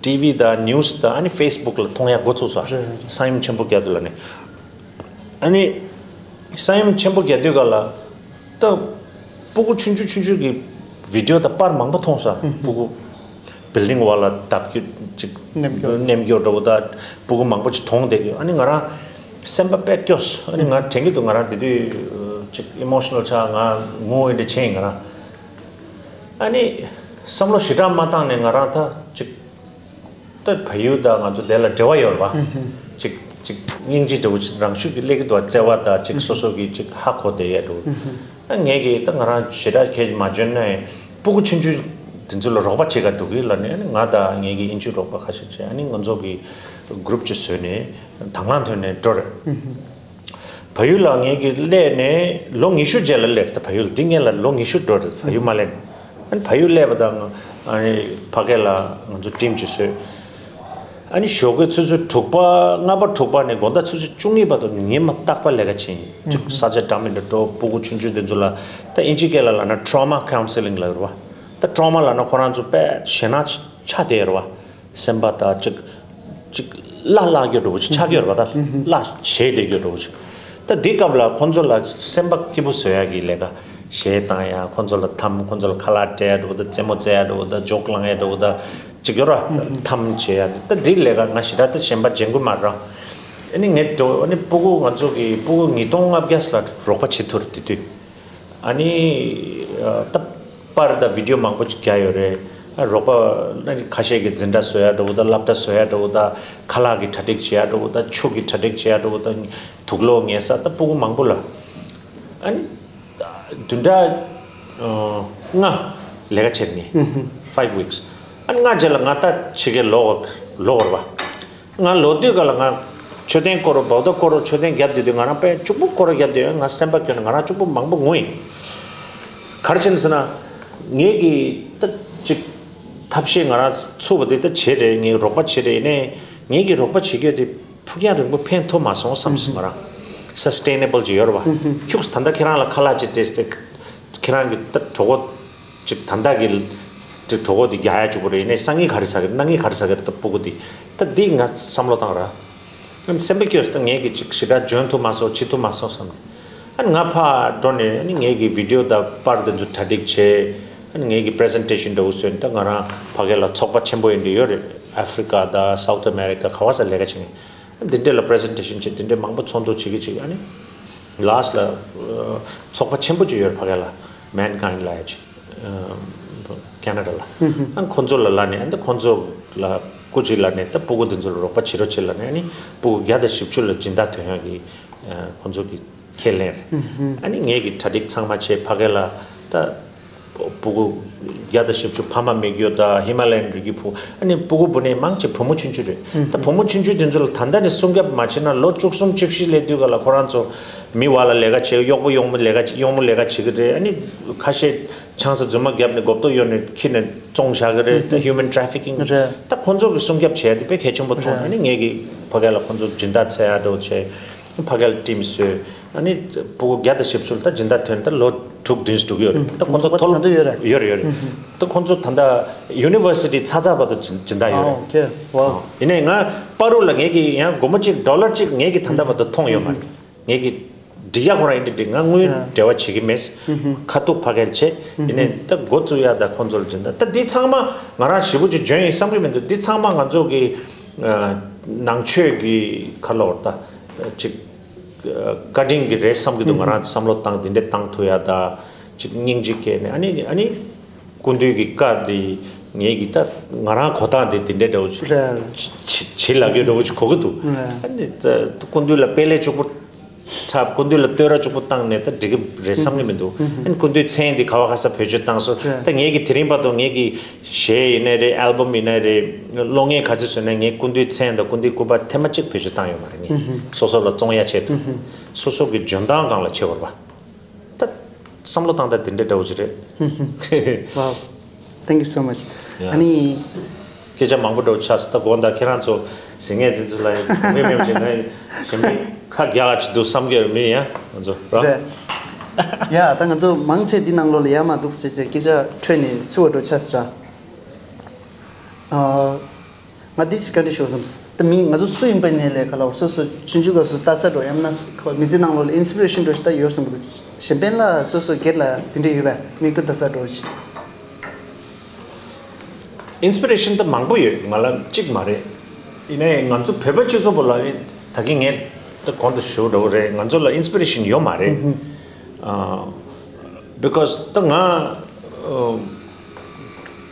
ཊི་ཝི་དང་ནིའུ་སི་དང་ཨ་ནི་ཕེ་སི་བུག་ལ་མཐོང་ཡ་འགོ་ཚུགས་སོང་། རེད་རེད། ས་ཡོམ་ཆེན་པོ་བརྒྱབ་དུས་ལ་ནི། ཨ་ནི་ས་ཡོམ་ཆེན་པོ་བརྒྱབ་དུས་སྐབས་ལ་ད་སྤུ་གུ་ཆུང་ཆུང་ཆུང་ཆུང་གི་བི་ཌི་ཡོ་དང་པར་མང་པོ་མཐོང་སོང་། སྤུ་གུ་བིལ་ཌིང་འོག་ལ་བརྡབ་རྒྱུ་ཅིག་ནེམ་རྒྱུ་ནེམ་རྒྱུ་འདྲ་བོ་དང་སྤུ་གུ་མང་པོ་ཅིག་གྲོངས་བསྡད་རྒྱུ། ཨ་ནི་ང་རང་སེམས་པ་དཔེ་སྐྱོ་སོང་། ཨ་ནི་ང་དྲན་གྱི་འདུག་ང་རང་དེ་དུས་ཅིག་ཨི་མོ་ཤི་ནལ་ཆགས། ང་ངུ་འོས་འདྲ་བྱས་ཡིན་ང་རང་། ཨ་ནི་བསམ་བློ་ཞེ་དྲག་མ་བཏང་ནས་ང་རང་ད་ཅིག་ད་བལ་ཡུལ་དང་ང་ཚོ་དེ་ལ་འབྲེལ་བ་ཡོད་རེད་བ། ཅིག་ཅིག་སྙིང་རྗེ་འདྲ་བོ་ཅིག་རང་ཤུགས་ཀྱིས་སླེབས་ཀྱི་འདུག་བ། བརྩེ་བ་དང་ཅིག་སོ་སོ་གིས་ཅིག་ཧ་གོ་བསྡད་ཡ་འདྲ་བོ། ཨ་ངས་ཀྱིས་ད་ང་རང་ཞེ་དྲག་ཁྱེད་ཀྱིས་མ་འཇོན་ན་ཡང་སྤུ་གུ་ཆུང་ཆུང་དེ་ཚོ་ལ་རོགས་པ་བྱེད་ག་འགྲོ་གི་ལབ་ནས། ཨ་ནི་ང་དང་ངེད་ཀྱི་དབྱིན་ཇིའི་རོགས་པ་ཁ་ཤས་བྱས། ཨ་ནི་ང་ཚོ་གི་གུ་རུབ་ཅིག་བཟོས་ནས་དང་བླངས་ཐོག་ནས་འགྲོ་རེད། བལ་ཡུལ་ལ་ངེད་ཀྱིས་སླེབས་ནས་ལོ་ཉི་ཤུ་རྗེས་ལ་སླེབས་རེད། ད་བལ་ཡུལ་འདི་སྔོན་ལ་ལོ་ཉི་ཤུ་འགྲོ་རེད་བལ་ཡུལ་མ་སླེབས་ནས། ཨ་ནི་བལ་ཡུལ་སླེབས་པ་དང་ཨ་ནི་ཕ་གི་ལ་ང་ཚོ་ཊིམ་ཅིག་བཟོས། ཨ་ནི་ཞོགས་ཀའི་ཆུ་ཚོད་དྲུག་པ་ལྔ་པ་དྲུག་པ་ནས་དགོང་དག་ཆུ་ཚོད་བཅུ་གཉིས་བར་དུ་ཉི་མ་རྟག་པར་ལས་ཀ་བྱེད་ཡིན། ཅིག་ས་ཆ་འདྲ་མི་འདྲ་འགྲོ། སྤུ་གུ་ཆུང་ཆུང་དེ་ཚོ་ལ་ད་དབྱིན་ཇི་སྐད་ལ་ལབ་ན་ཊོ་མ་ཀའུན་སེ་ལིང་ལབ་རེད་བ། ད་ཊོ་མ་ལབ་ན་ཁོ་རང་ཚོ་དཔེ་ཞེད་སྣང་ཆགས་བསྡད་ཡོད་རེད་བ། སེམས་པ་དང་ཅིག་ཅིག་བརླག་བརླག་རྒྱུ་འདྲ་བོ་ཅིག་ཆགས་ཀྱི་ཡོད་རེད་པ། ད་བརླག་ཞེད་བསྡད་རྒྱུ་འདྲ་བོ་ཅིག་ད་འདི་སྐབས་ལ་ཁོང་ཚོ་ལ་སེམས་པ་སྐྱིད་པོ་བཟོ་ཡག་གི་ལས་ཀ་གཞས་བཏང་ཡག་ཁོང་ཚོ་ལ་འཐམ། ཁོང་ཚོ་ལ་ཁ་ལག་སྤྲད་ཡག་འདྲ་བོ་དང་རྩེད་མོ་རྩེ་ཡག་འདྲ་བོ་དང་ཇོག་ལངས་ཡག་འདྲ་བོ་དང་ཅིག་ཡོད་ར་འཐམ་བྱེད་ཡག་ད་འདི་ལས་ཀ་ང་ཞེ་དྲག་ད་གཞན་པ་བྱེད་དགོས་མ་རེད། ཨ་ནི་ངས་འགྲོ་ཨ་ནི་སྤུ་གུ་ང་ཚོ་གི་སྤུ་གུ་ཉིས་སྟོང་ལྔ་བརྒྱ་ལ་རོགས་པ་བྱེད་ཐུབ་རེད་དེ་དུས། ཨ་ནི་ད་པར་དང་བི་ཌི་ཡོ་མང་པོ་ཅིག་རྒྱག་ཡོད་རེད། རོགས་པ་ཁ་ཤས་ཀྱིས་འཛིན་གྲྭ་བཟོ་ཡག་འདྲ་བོ་དང་སློབ་གྲྭ་བཟོ་ཡག་འདྲ་བོ་དང་ཁ་ལག་གི་གྲ་སྒྲིག་བྱེད་ཡག་འདྲ་བོ་དང་ཆུ་གི་གྲ་སྒྲིག་བྱེད་ཡག་འདྲ་བོ་དང་དུག་ལོག་ཉལ་ས་ད་སྤུ་གུ་མང་པོ་ལ། ཨ་ནི་བདུན་ཕྲག་ལྔ་ལས་ཀ་བྱས་ནས་five weeks། ཨ་ནི་ལྔ་རྗེས་ལ་ང་ད་ཕྱི་རྒྱལ་ལོག་ལོག་རེད་བ། ང་ལོག་དུས་སྐབས་ལ་ང་མཆོད་རྟེན་སྐོར་རུ་བོག་ཏོ་སྐོར་རུ་མཆོད་རྟེན་བརྒྱབ་བསྡད་དུས་ང་རང་དཔེ་གཅིག་པུ་སྐོར་ར་བརྒྱབ་བསྡད་ཡོད། ང་སེམས་པ་སྐྱོ་ནས་ང་རང་གཅིག་པུ་མང་པོ་ངུ་ཡིན། ག་རེ་བྱས་ནས་ཟེར་ན། ངེད་ཀྱིས་ད་ཅིག་ཐབས་ཤེས་ང་རང་ཚུགས་པ་དེ་ད་བྱེད་རེད། ངས་རོགས་པ་བྱེད་རེད། ཡིན་ནའི་ངེད་ཀྱིས་རོགས་པ་བྱེད་རྒྱུ་དེ་ཕུགས་རྒྱང་རིང་པོ་ཕན་ཐོགས་མ་སོང་བསམ་སོང་ང་རང་། སས་ཊེ་ནེ་བལ་ཅིག་ཡོད་རེད་བ། ཁྱུག་ད་ལྟ་ཁྱེད་རང་ལ་ཁ་ལག་ཅིག་སྤྲད་དེ་ཁྱེད་རང་གི་ད་གྲོད་ཁོག་ཅིག་ད་ལྟ་གི་དེ་གྲོད་ཁོག་དེ་རྒྱག་ཡ་བཅུག་པ་རེད། ཡིན་ནའི་སང་ཉིན་ག་རེ་ཟ་གི་རེད། གནངས་ཉིན་ག་རེ་ཟ་གི་རེད། ད་སྤུ་གུ་དེ་ད་འདི་ང་བསམ་བློ་བཏང་ར། ཨ་ནི་སེམས་པ་སྐྱོ་སོང་། ད་ངས་ཀྱི་ཅིག་ཞེ་དྲག་འཇོན་ཐུབ་མ་སོང་། བྱེད་ཐུབ་མ་སོང་བསམ་ནས། ཨ་ནི་ང་ཕར་འགྲོ་ནས་ཨ་ནི་ངས་ཀྱི་བི་ཌི་ཡོ་དང་པར་དེ་ཚོ་གྲ་སྒྲིག་བྱས། ཨ་ནི་ངས་ཀྱི་པི་རི་ཛེན་ཊེ་ཤན་འདྲ་བོ་བཟོས་ནས། ད་ང་རང་ཕ་གི་ལ་ཚོགས་པ་ཆེན་པོ་ཡིན་འདྲ་ཡོད་རེད། ཨ་ཧྥི་རི་ཀ་དང་སའུ་ཐི་ཨ་མེ་རི་ཀ་ག་བ་ས་ལས་ཀ་བྱེད་མཁན། འདི་འདྲ་ལ་པི་རི་ཛེན་ཊེ་ཤན་བྱས། འདི་འདྲ་མང་པོ་ཚོགས་འདུ་བྱེད་ཀྱི་བྱེད་ཀྱི། ཨ་ནི་ལཱ་སི་ལ་ཚོགས་པ་ཆེན་པོ་ཅིག་ཡོད་རེད་ཕ་གི་ལ། མེན་ཀའིན་ལབ་ཡ་ཅིག་ཁེ་ན་ཌ་ལ། ཨ་ཁོ་ཚོ་ལ་ལབ་ནས། ཨ་ནི་ཁོ་ཚོ་ལ་སྐུ་མཁྱེན་ལབ་ནས། ད་སྤུ་གུ་འདི་ཚོ་ལ་རོགས་པ་བྱེད་རོགས་བྱེད་ལབ་ནས། ཨ་ནི་སྤུ་གུ་བརྒྱ་དང་བཞི་བཅུ་ལ་སྦྱིན་བདག་ཐོན་ཡག་གི་ཁོ་ཚོ་གི་ཁས་ལེན་རེད། ཨ་ནི་ངས་ཀྱི་གྲ་སྒྲིག་ཚང་མ་བྱས། ཕ་གི་ལ་ད་སྤུ་གུ་བརྒྱ་དང་བཞི་བཅུ། ཕ་མ་མེད་རྒྱུ་དང་ཧི་མ་ལ་ཡན་རི་རྒྱུད་ཕུ། ཨ་ནི་སྤུ་གུ་བུད་མེད་མང་ཆེ་བུ་མོ་ཆུང་ཆུང་རེད། ད་བུ་མོ་ཆུང་ཆུང་འདི་ཚོ་ལ་ད་ལྟ་ནས་སྲུང་སྐྱོབ་མ་བྱས་ན་ལོ་བཅུ་གསུམ་བཅུ་བཞི་སླེབས་དུས་སྐབས་ལ་ཁོ་རང་ཚོ་མི་བར་ལ་ལས་ཀ་བྱེད། གཡོག་པོ་གཡོག་མོ་ལས་ཀ་གཡོག་མོ་ལས་ཀ་བྱེད་ཀྱི་རེད། ཨ་ནི་ཁ་ཤས་ཆང་ས་རྫུན་མ་བརྒྱབ་ནས་མགོ་ཐོག་གཡོགས་ནས་ཁྱེར་ནས་བཙོང་བཞག་གི་རེད། ད་ཧིའུ་མན་ཊ་རེ་ཕི་ཀིང་། རེད། ད་ཁོ་ཚོ་གི་སྲུང་སྐྱོབ་བྱས་དེ་དཔེ་གལ་ཆེན་པོ་མཐོང་། རེད། ཨ་ནི་ངས་ཀྱི་ཕ་གི་ལ་ཁོ་ཚོ་སྦྱིན་བདག་འཚོལ་ཡག་འདྲ་བོ་བྱས། ཕ་གི་ལ་ཊིམ་བཟོས། ཨ་ནི་སྤུ་གུ་བརྒྱ་དང་བཞི་བཅུ་ལ་ད་སྦྱིན་བདག་ཐོན། ད་ལོ་དྲུག་བདུན་ཙམ་འགྲོ་གི་ཡོད་རེད། ད་ཁོ་ཚོ་ད་ལྟ་ཡོད་རེད། ཡོད་རེད་ཡོད་རེད། ད་ཁོ་ཚོ་ད་ལྟ་ཡུ་ནི་ཝར་སི་ཊི་ཚ་ཚ་བར་དུ་སྦྱིན་སྦྱིན་བདག་ཡོད་རེད། ཨོ་ཁེ། ཝའོ། ཡིན་ནའི་ང་པ་རུ་ལ་ངས་ཀྱི་ཡང་སྒོར་མོ་གཅིག་ཌོ་ལར་གཅིག་ངས་ཀྱི་ད་ལྟ་བར་དུ་མཐོང་ཡོད་མ་རེད། ངས་ཀྱི་སྒྲིག་ཡག་ཁོ་རང་ཡིན་འདྲ་འགྲིག་ང་དངུལ་ཨ་འབྲེལ་བ་བྱེད་ཀྱི་མེད། ཁ་ཐུག་ཕ་གིར་བྱས། ཡིན་ནའི་ད་འགོ་བཙུགས་ཡག་ད་ཁོ་ཚོ་ལ་སྦྱིན་བདག་ད་འདི་ཚང་མ་ང་རང་ཞེ་པོ་ཅིག་འཇོན་ཡིན་བསམ་གྱི་མི་འདུག་འདི་ཚང་མ་ང་ཚོ་གི་ནང་ཆོས་ཀྱི་ཁ་ལོ་ད་ཅིག་བཀའ་དྲིན་གྱི་རེད་བསམ་གྱི་འདུག་ང་རང་བསམ་བློ་བཏང་འདི་འདྲ་བཏང་ཐུབ་ཡག་ད་ཅིག་སྙིང་རྗེ་སྐྱེས་ནས། ཨ་ནི་ཨ་ནི་སྐུ་མདུན་གྱི་བཀའ་འདི་ངེད་ཀྱི་ད་ང་རང་གོ་སྟངས་འདི་འདི་འདྲ་འདྲ་བོ་ཅིག་རེད། བྱེད་བྱེད་ལབ་ཀྱི་འདྲ་བོ་ཅིག་གོ་གི་འདུག་རེད། ཨ་ནི་ད་སྐུ་མདུན་ལ་དཔེ་ལེགས་གཅིག་པོ་འཁྲབ། སྐུ་མདུན་ལ་བསྟོད་ར་གཅིག་པོ་བཏང་ནས་ད་འགྲིག་གི་རེད་བསམ་གྱི་མི་འདུག་ཨ་ནི་སྐུ་མདུན་མཚན་འདི་ག་བ་ག་ས་བེད་སྤྱོད་བཏང་སོང་། རེད། ད་ངེད་ཀྱི་དེ་རིང་བར་དུ་ངེད་ཀྱི་གཞས་ཡིན་ནའི་རེད། ཨལ་བམ་ཡིན་ནའི་རེད། གློག་བརྙན་ག་ཚོད་བཟོས་ནའི་ངས་སྐུ་མདུན་མཚན་དང་སྐུ་མདུན་སྐུ་པར་ཐེངས་མ་གཅིག་བེད་སྤྱོད་བཏང་ཡོད་མ་རེད། ངས་སོ་སོ་ལ་བཙོང་ཡ་ཆེད་དུ། སོ་སོ་གི་འཇོན་ཐང་སྒང་ལ་བྱེད་དགོས་རེད་པ། ད་ བསམ་བློ་བཏང་སྟངས་དེ་འདྲ་འདྲ་བོ་ཅིག་རེད། Wow, thank you so much. Yeah. ཨ་ནི། སྐད་ཆ་མང་པོ་འདྲ་བོ་ཆགས་སོང་། ད་དགོང་དག་ཁྱེད་རང་ཚོ་ཟིང་ངེ་འཛིན་ཚུལ་ལ་ཡང་མེད་མེད་བྱས་ན་གཞན་པའི་ཁ་རྒྱག་ཅིག་འདུག་བསམ་གྱི་མི་ཡ་ང་ཚོ་ར། རེད། ཡ་ད་ང་ཚོ་མང་ཆེ་འདི་ནང་ལོགས་ལ་ཡ་མ་འདུག་ཟེར་ཟེར་སྐད་ཆ་འཕྲོས་ནས་ཚུར་བ་འགྲོ་ཆགས་སོང་ར། ང་འདི་ཅིག་བཀའ་འདྲི་ཞུ་བསམ། ད་མི་ང་ཚོ་སུ་ཡིན་པ་ནས་ལས་ཁ་ལ་སོ་སོ་ཆུང་ཆུང་སྐབས་སུ་ལྟ་ས་འགྲོ་ཡང་ན་ཁོ་མི་ཚེ་ནང་ལོགས་ལ་ཨིན་སི་པི་རེ་ཤན་འགྲོ་ཞིག་ད་ཡོད་བསམ་གི་འདུག་གཞན་ཕན་ལ་སོ་སོ་སྒེར་ལ་དེ་འདྲ་ཡོད་པས་མིག་དཔེ་ལྟ་ས་འགྲོ་ཞིག་ཨིན་སི་པི་རེ་ཤན་ད་མང་པོ་ཡོད། ང་ལ་གཅིག་མ་རེད། ཡིན་ནའི་ང་ཚོ་བོད་པ་སྤྱི་ཚོགས་པོ་ལ་ད་གིན་ངས་ད་གོང་དུ་ཞུ་འགྲོ་གི་རེད། ང་ཚོ་ལ་ཨིན་སི་པི་རེ་ཤན་ཡོད་མ་རེད། ཨ། because ད་ང་ཨ།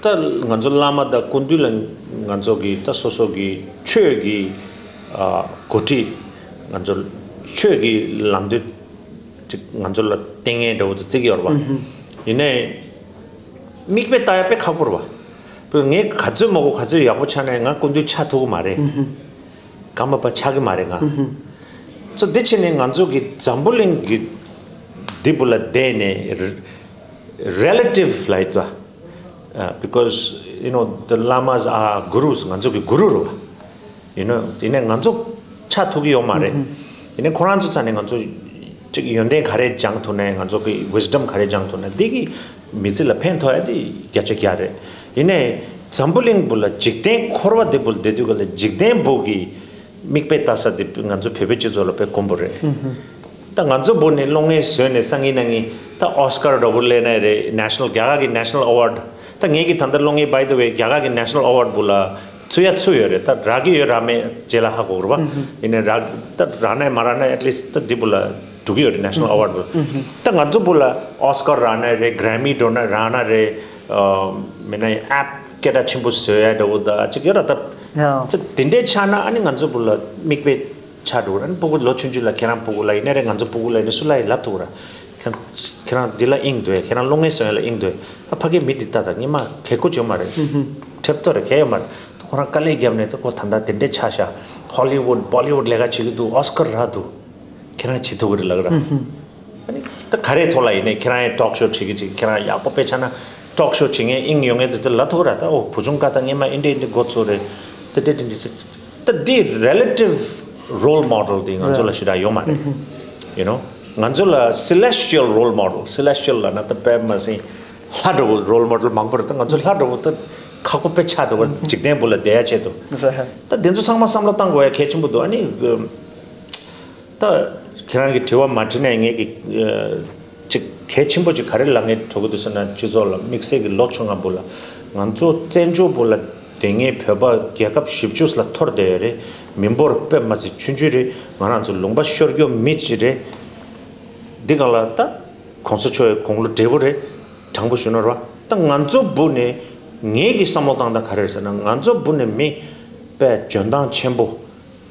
ད་ང་ཚོ་བླ་མ་དང་སྐུ་མདུན་ལ་ང་ཚོ་གི་ད་སོ་སོ་གི་ཆོས་ཀྱི་ཨ་འགོ་ཁྲིད། ང་ཚོ་ཆོས་ཀྱི་ལམ་སྟོན་ཅིག་ང་ཚོ་ལ་བསྟན་མཁན་འདྲ་བོ་ཅིག་བརྩི་གི་ཡོད་རེད་པ། ཡིན་ནའི་མིག་དཔེ་ལྟ་ཡ་དཔེ་ཁག་པོ་རེད་པ། བོད་ངས་ག་ཚོད་མང་པོ་ག་ཚོད་ཡག་པོ་ཆགས་ནའི་ང་སྐུ་མདུན་ཆགས་ཐུབ་ཀྱི་མ་རེད། ཀརྨ་པ་ཆགས་ཀྱི་མ་རེད་ང་། so འདི་ཕྱིན་ནས་ང་ཚོ་གི་འཛམ་བུ་གླིང་གི་འདི་བུ་ལ་བསྡད་ནས་relative ལ་ཡིན་ཙང་། because you know the lamas are gurus. ང་ཚོ་གི་གུ་རུ་རེད་པ། you know དེ་ནས་ང་ཚོ་ཆགས་ཐུབ་ཀྱི་ཡོད་མ་རེད། ཡིན་ནའི་ཁོ་རང་ཚོ་རྩ་ནས་ང་ཚོ་ཅིག་ཡོན་ཏན་ག་རེ་སྦྱང་ཐུབ་ནའི་ང་ཚོ་གི་wisdom ག་རེ་སྦྱང་ཐུབ་ན་འདི་གི་མི་ཚེ་ལ་ཕན་ཐོགས་ཡ་དེ་བརྒྱ་ཆ་བརྒྱ་རེད། ཡིན་ནའི་འཛམ་བུ་གླིང་བུ་ལ་འཇིག་རྟེན་འཁོར་བ་འདི་བུ་ལ་བསྡད་དུས་ག་ལ་འཇིག་རྟེན་བུ་གི་མིག་དཔེ་ལྟ་ས་དེ་ང་ཚོ་བོད་པའི་སྤྱི་ཚོགས་ལ་དཔེ་དཀོན་པོ་རེད། ད་ང་ཚོ་བུ་ནི་གློག་བརྙན་བཟོས་ནས་སང་ཉིན་གནངས་ཉིན་ད་ཨོ་སི་ཀར་འདྲ་བོ་སླེབས་ནའི་རེད། ནེ་ཤ་ནལ་རྒྱ་གར་གི་ནེ་ཤ་ནལ་ཨེ་ཝར་ཌི། ད་ངེད་ཀྱི་ད་ལྟ་གློག་བརྙན་by the way རྒྱ་གར་གི་ནེ་ཤ་ནལ་ཨེ་ཝར་ཌི་བུ་ལ་ཚུད་ཡ་ཚུད་ཡོད་རེད། ད་རག་གི་ཡོད་རག་མེད་རྗེས་ལ་ཧ་གོ་གི་རེད་པ། ཡིན་ནའི་རག་ད་རག་ནའི་མ་རག་ནའི་at least ད་འདི་བུ་ལ་འགྲོ་གི་ཡོད་རེད། ནེ་ཤ་ནལ་ཨེ་ཝར་ཌི་བུ་ལ། ད་ང་ཚོ་བུ་ལ་ཨོ་སི་ཀར་རག་ནའི་རེད། གྷ་རེ་མི་འགྲོ་ན་རག་ན་རེད། མིན་ན་ཨེབ་སྐད་གྲགས་ཆེན་པོ་བཟོ་ཡ་འདྲ་བོ་ད་ཅིག་ཡོད་ར། ད་ད་དེ་འདྲའི་ཆགས་ན་ཨ་ནི་ང་ཚོ་བུ་ལ་མིག་དཔེ་ཆགས་འགྲོ་གི་ར། ཨ་ནི་སྤུ་གུ་ལོ་ཆུང་ཆུང་ལ་ཁྱེད་རང་སྤུ་གུ་ལ་ཡིན་ནའི་རེད། ང་ཚོ་སྤུ་གུ་ལ་ཡིན་ནའི་སུ་ལ་ཡིན་ལབ་ཐུབ་གི་ར། ཁྱེད་ཁྱེད་རང་འདི་ལ་དབྱིངས་འདུག་ཁྱེད་རང་གློག་བརྙན་བཟོ་ཡ་ལ་དབྱིངས་འདུག་ཨ་ཕ་གིའི་མི་འདི་ལྟ་ད་ཉི་མ་གལ་ཁོ་བྱོས་མ་རེད། ཁྲེབ་ཏོ་རེད། གལ་ཡོད་མ་རེད། ད་ཁོ་རང་དཀའ་ལས་བརྒྱབ་ནས་ད་ཁོ་ད་ལྟ་དེ་འདྲས་ཆགས་ཤག་ཧོ་ལི་ཝུད་བྷོ་ལི་ཝུད་ལས་ཀ་བྱེད་ཀྱི་འདུག་ཨོ་སི་ཀར་རག་འདུག་ཁྱེད་རང་བྱེད་ཐུབ་ཀྱི་རེད་ལབ་ཀྱི་ར། ཨ་ནི་ད་ག་རེ་ཐོག་ལ་ཡིན་ནའི་ཁྱེད་རང་ཡང་ཊོག་ཤོ་བྱེད་ཀྱི་ཅིག་ཁྱེད་རང་ཡག་པོ་དཔེ་ཆ་ན་ཊོག་ཤོ་བྱེད་མཁན་དབྱིངས་ཡོད་མཁན་དེ་ཚོ་ལབ་ཐུབ་ཀྱི་ར། ད་ཨོ་བུ་ཆུང་ཀ་ད་སྔས་མ་ཨིན་འདྲ་ཨིན་འདྲ་འགོ་ཚུགས་རེད། དེ་འདྲ་དེ་འདྲ་ཚོ་ད་འདི་relative role model དེ་ང་ཚོ་ལ་ཞེ་དྲག་ཡོད་མ་རེད། you know ང་ཚོ་ལ་celestial role model། celestial ལབ་ན་ད་དཔེ་མ་སྲིད་ལྷ་འདྲ་བོ་role model མང་པོ་རེད། ད་ང་ཚོ་ལྷ་འདྲ་བོ་ད་ཁག་པོ་དཔེ་ཆགས་འདུག་ག་འཇིག་རྟེན་བུ་ལ་བསྡད་ཡ་ཆེད་དུ། ད་འདི་ཚོ་ཚང་མ་བསམ་བློ་བཏང་དགོས་ཡ་གལ་ཆེན་པོ་འདུག་ཨ་ནི། ད་ཁྱེད་རང་གི་དྲི་བ་མ་དྲིས་ནའི་ངས་ཀྱི་ཅིག་གལ་ཆེན་པོ་ཅིག་ག་རེ་ལབ་ངེས་འགྲོ་གི་འདུག་ཟེར་ན། སྤྱི་ཚོགས་ལ་དམིགས་བསལ་གྱི་ལོ་ཆུང་ང་བུ་ལ་ང་ཚོ་བཙན་བྱོལ་བུ་ལ་དེ་སྔའི་བོད་པ་རྒྱལ་ཁབ་བཞི་བཅུ་ལ་འཐོར་བསྡད་ཡོད་རེད། མི་འབོར་དཔེ་མ་སྲིད་ཆུང་ཆུང་རེད། ང་རང་ཚོ་ལུང་པ་ཤོར་རྒྱུ་མི་ཅིག་རེད། འདི་གང་ལ་ད་གོང་ས་མཆོག་གི་དགུང་ལོ་བགྲེས་པོ་རེད། དྲང་པོ་ཞུ་ན་རེད་པ། ད་ང་ཚོ་བུ་ནས་ངེད་ཀྱི་བསམ་བློ་བཏང་སྟངས་ག་རེ་རེད་ཟེར་ན། ང་ཚོ་བུ་ནས་མི་དཔེ་འཇོན་ཐང་ཆེན་པོ།